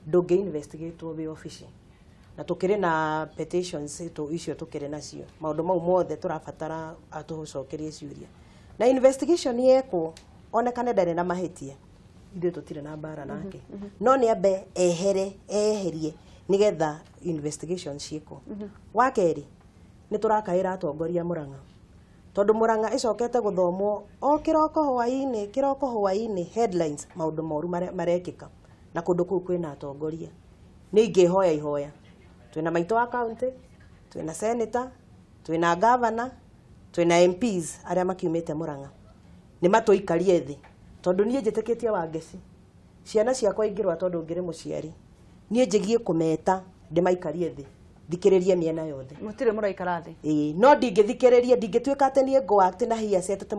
C: ndũngĩ investigatwo wĩ obici, na tũkĩrĩ na petitions icio tũkĩrĩ nacio, maũndũ mau mothe tũrabatara atũcokerie ciũria, na investigation yekwo onekane ndarĩ na mahĩtia, ithuĩ tũtirĩ na mbara nake, no nĩ ambe ehere eherie nĩgetha investigation ciĩkwo. Wa kerĩ nĩ tũrakaĩra atongoria Mũrang'a, tondũ Mũrang'a ĩcokete gũthomwo o kĩroko hwaĩ-inĩ, kĩroko hwaĩ-inĩ headlines maũndũ moru marekĩka, na kũndũ kũu kwĩna atongoria. Nĩ ingĩhoya ihoya, twĩna maitũ wa county, twĩna senator, twĩna governor, twĩna MPs arĩa makiumĩte Mũrang'a, nĩ matũikarie thĩ, tondũ niĩ njĩtĩkĩtie Wangeci, ciana ciakwa ingĩrwa tondũ ngĩrĩ mũciari, niĩ njĩgie kũmeta ndĩmaikarie thĩ thikĩrĩrie mĩena yothe.
A: Mũtirĩ mũraikara thĩ?
C: Ĩĩ, no ndingĩthikĩrĩria, ndingĩtuĩka atĩ niĩ ngũ-act na hearsay atĩ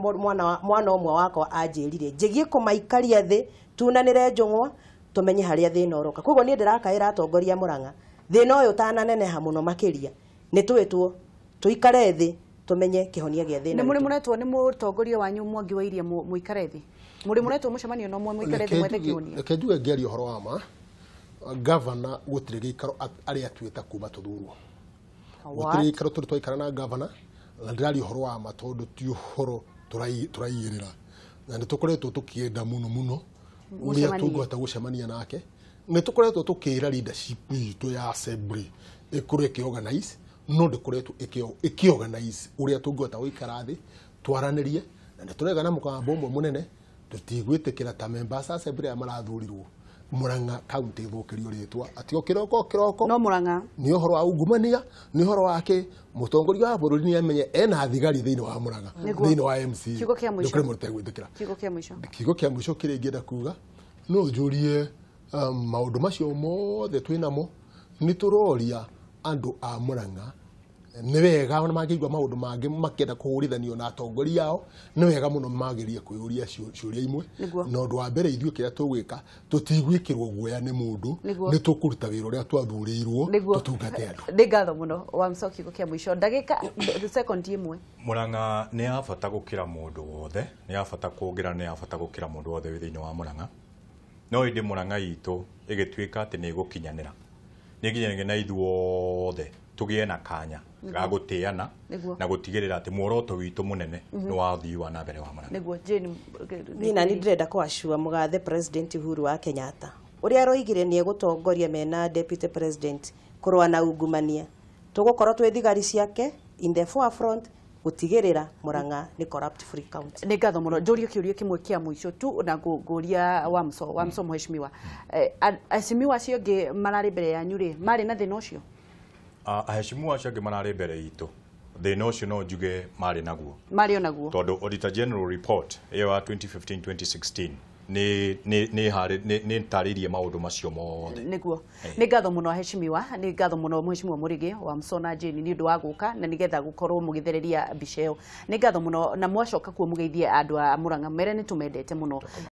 C: mwana ũmwe wakwa anjĩrire, njĩgie kũmaikaria thĩ tunanĩre njũng'wa tũmenye harĩa thĩna ũroka. Koguo niĩ ndĩrakaĩra atongoria Mũrang'a, thĩna ũyũ ũtananeneha mũno makĩria, nĩ twĩtwo tũikare thĩ tũmenye kĩhonia gĩa thĩna.
A: Nĩ mũrĩ mũretwo nĩ mũtongoria wanyu Mwangi wa Iria mũikare thĩ? Mũrĩ mũretwo mũcemanio no mũikare thĩ mwethe kĩhonia?
B: Reke njuge ngĩaria ũhoro wa ma, gavana gũtirĩ gĩikaro arĩa atuĩte kuma tũthurwo. Gũtirĩ gĩikaro tũrĩ twaikara na gavana, na ndĩraria ũhoro wa ma tondũ ti ũhoro tũraigĩrĩra, na nĩ tũkoretwo tũkĩenda mũno mũno ũrĩa tũngĩhota gũcemania nake. Nĩ tũkoretwo tũkĩra leadership itũ ya assembly ĩkorwo ĩkĩorganize, no ndĩkoretwo ĩkĩorganize ũrĩa tũngĩhota gũikara thĩ twaranĩrie, na nĩ tũrega na mũgambo ũmwe mũnene tũtigwĩtĩkĩra ta members assembly aya marathurirwo Murang'a county ithũkĩrio rĩtwa atĩ o kĩroko kĩroko
A: no Murang'a
B: nĩ ũhoro wa ungumania, nĩ ũhoro wake mũtongoria wa bũrũri nĩ amenye ena thigari thĩinĩ wa Murang'a, thĩinĩ wa MC.
A: Kiugo kĩa mũico.
B: Ndũkĩrĩ mũndũ ũtegwĩtĩkĩra.
A: Kiugo kĩa mũico.
B: Kiugo kĩa mũico kĩrĩa ingĩenda kuga No njũrie maũndũ macio mothe twĩnamo nĩ tũroria andũ a Murang'a nĩ wega ona mangĩigua maũndũ mangĩ makĩenda kũhũrithanio na atongoria ao nĩ wega mũno magerie kwĩyũria ciũria imwe. Na ũndũ wa mbere ithuĩ kĩrĩa tũgwĩka tũtigwĩkĩrwo guoya nĩ mũndũ, nĩ tũkũruta wĩra ũrĩa twathurĩirwo tũtungate andũ.
A: Nĩ ngatho mũno Wamũco kiugo kĩa mũico ndagĩka second ĩmwe.
D: Murang'a nĩ ya bata gũkĩra mũndũ wothe, nĩ ya bata kuongerera, nĩ ya bata gũkĩra mũndũ wothe wĩ thĩinĩ wa Murang'a. No ĩndĩ Murang'a itũ ĩgĩtuĩka atĩ nĩ ĩgũkinyanĩra, nĩ ĩkinyanĩire na ithuothe tũgĩe na kanya ga gũtĩana na gũtigĩrĩra atĩ muoroto witũ mũnene nĩ wa ũthii wa na mbere wa Murang'a.
A: Nĩguo Jane.
C: Niĩ nani ndĩrenda kũacua mũgathe President Uhuru wa Kenyatta ũrĩa aroigire nĩ egũtongoria mena Deputy President kũrũa na ungumania. Tũgũkorwo twĩ thigari ciake in the forefront gũtigĩrĩra Murang'a nĩ corrupt free county.
A: Nĩ ngatho mũno. Njũrie kĩũria kĩmwe kĩa mũico tu na ngũria Wamũco mheshimiwa. Aheshimiwa acio angĩ mararĩ mbere yanyu rĩ, marĩ na thĩna ũcio?
D: Aheshimiwa acio angĩ mararĩ mbere itũ thĩna ũcio no njuge marĩ naguo,
A: marĩ o naguo,
D: tondũ Auditor General report ĩyo ya 2015-2016 nĩ tarĩirie maũndũ macio mothe.
A: Nĩguo. Nĩ ngatho mũno aheshimiwa, nĩ ngatho mũno mheshimiwa Mũrĩgĩ Wamũco na Jane nĩ ũndũ wa gũka na nĩgetha gũkorwo mũgĩthereria mbica ĩyo. Nĩ ngatho mũno na mwacoka kuo mũgeithie andũ a Murang'a mere nĩ tũmendete mũno.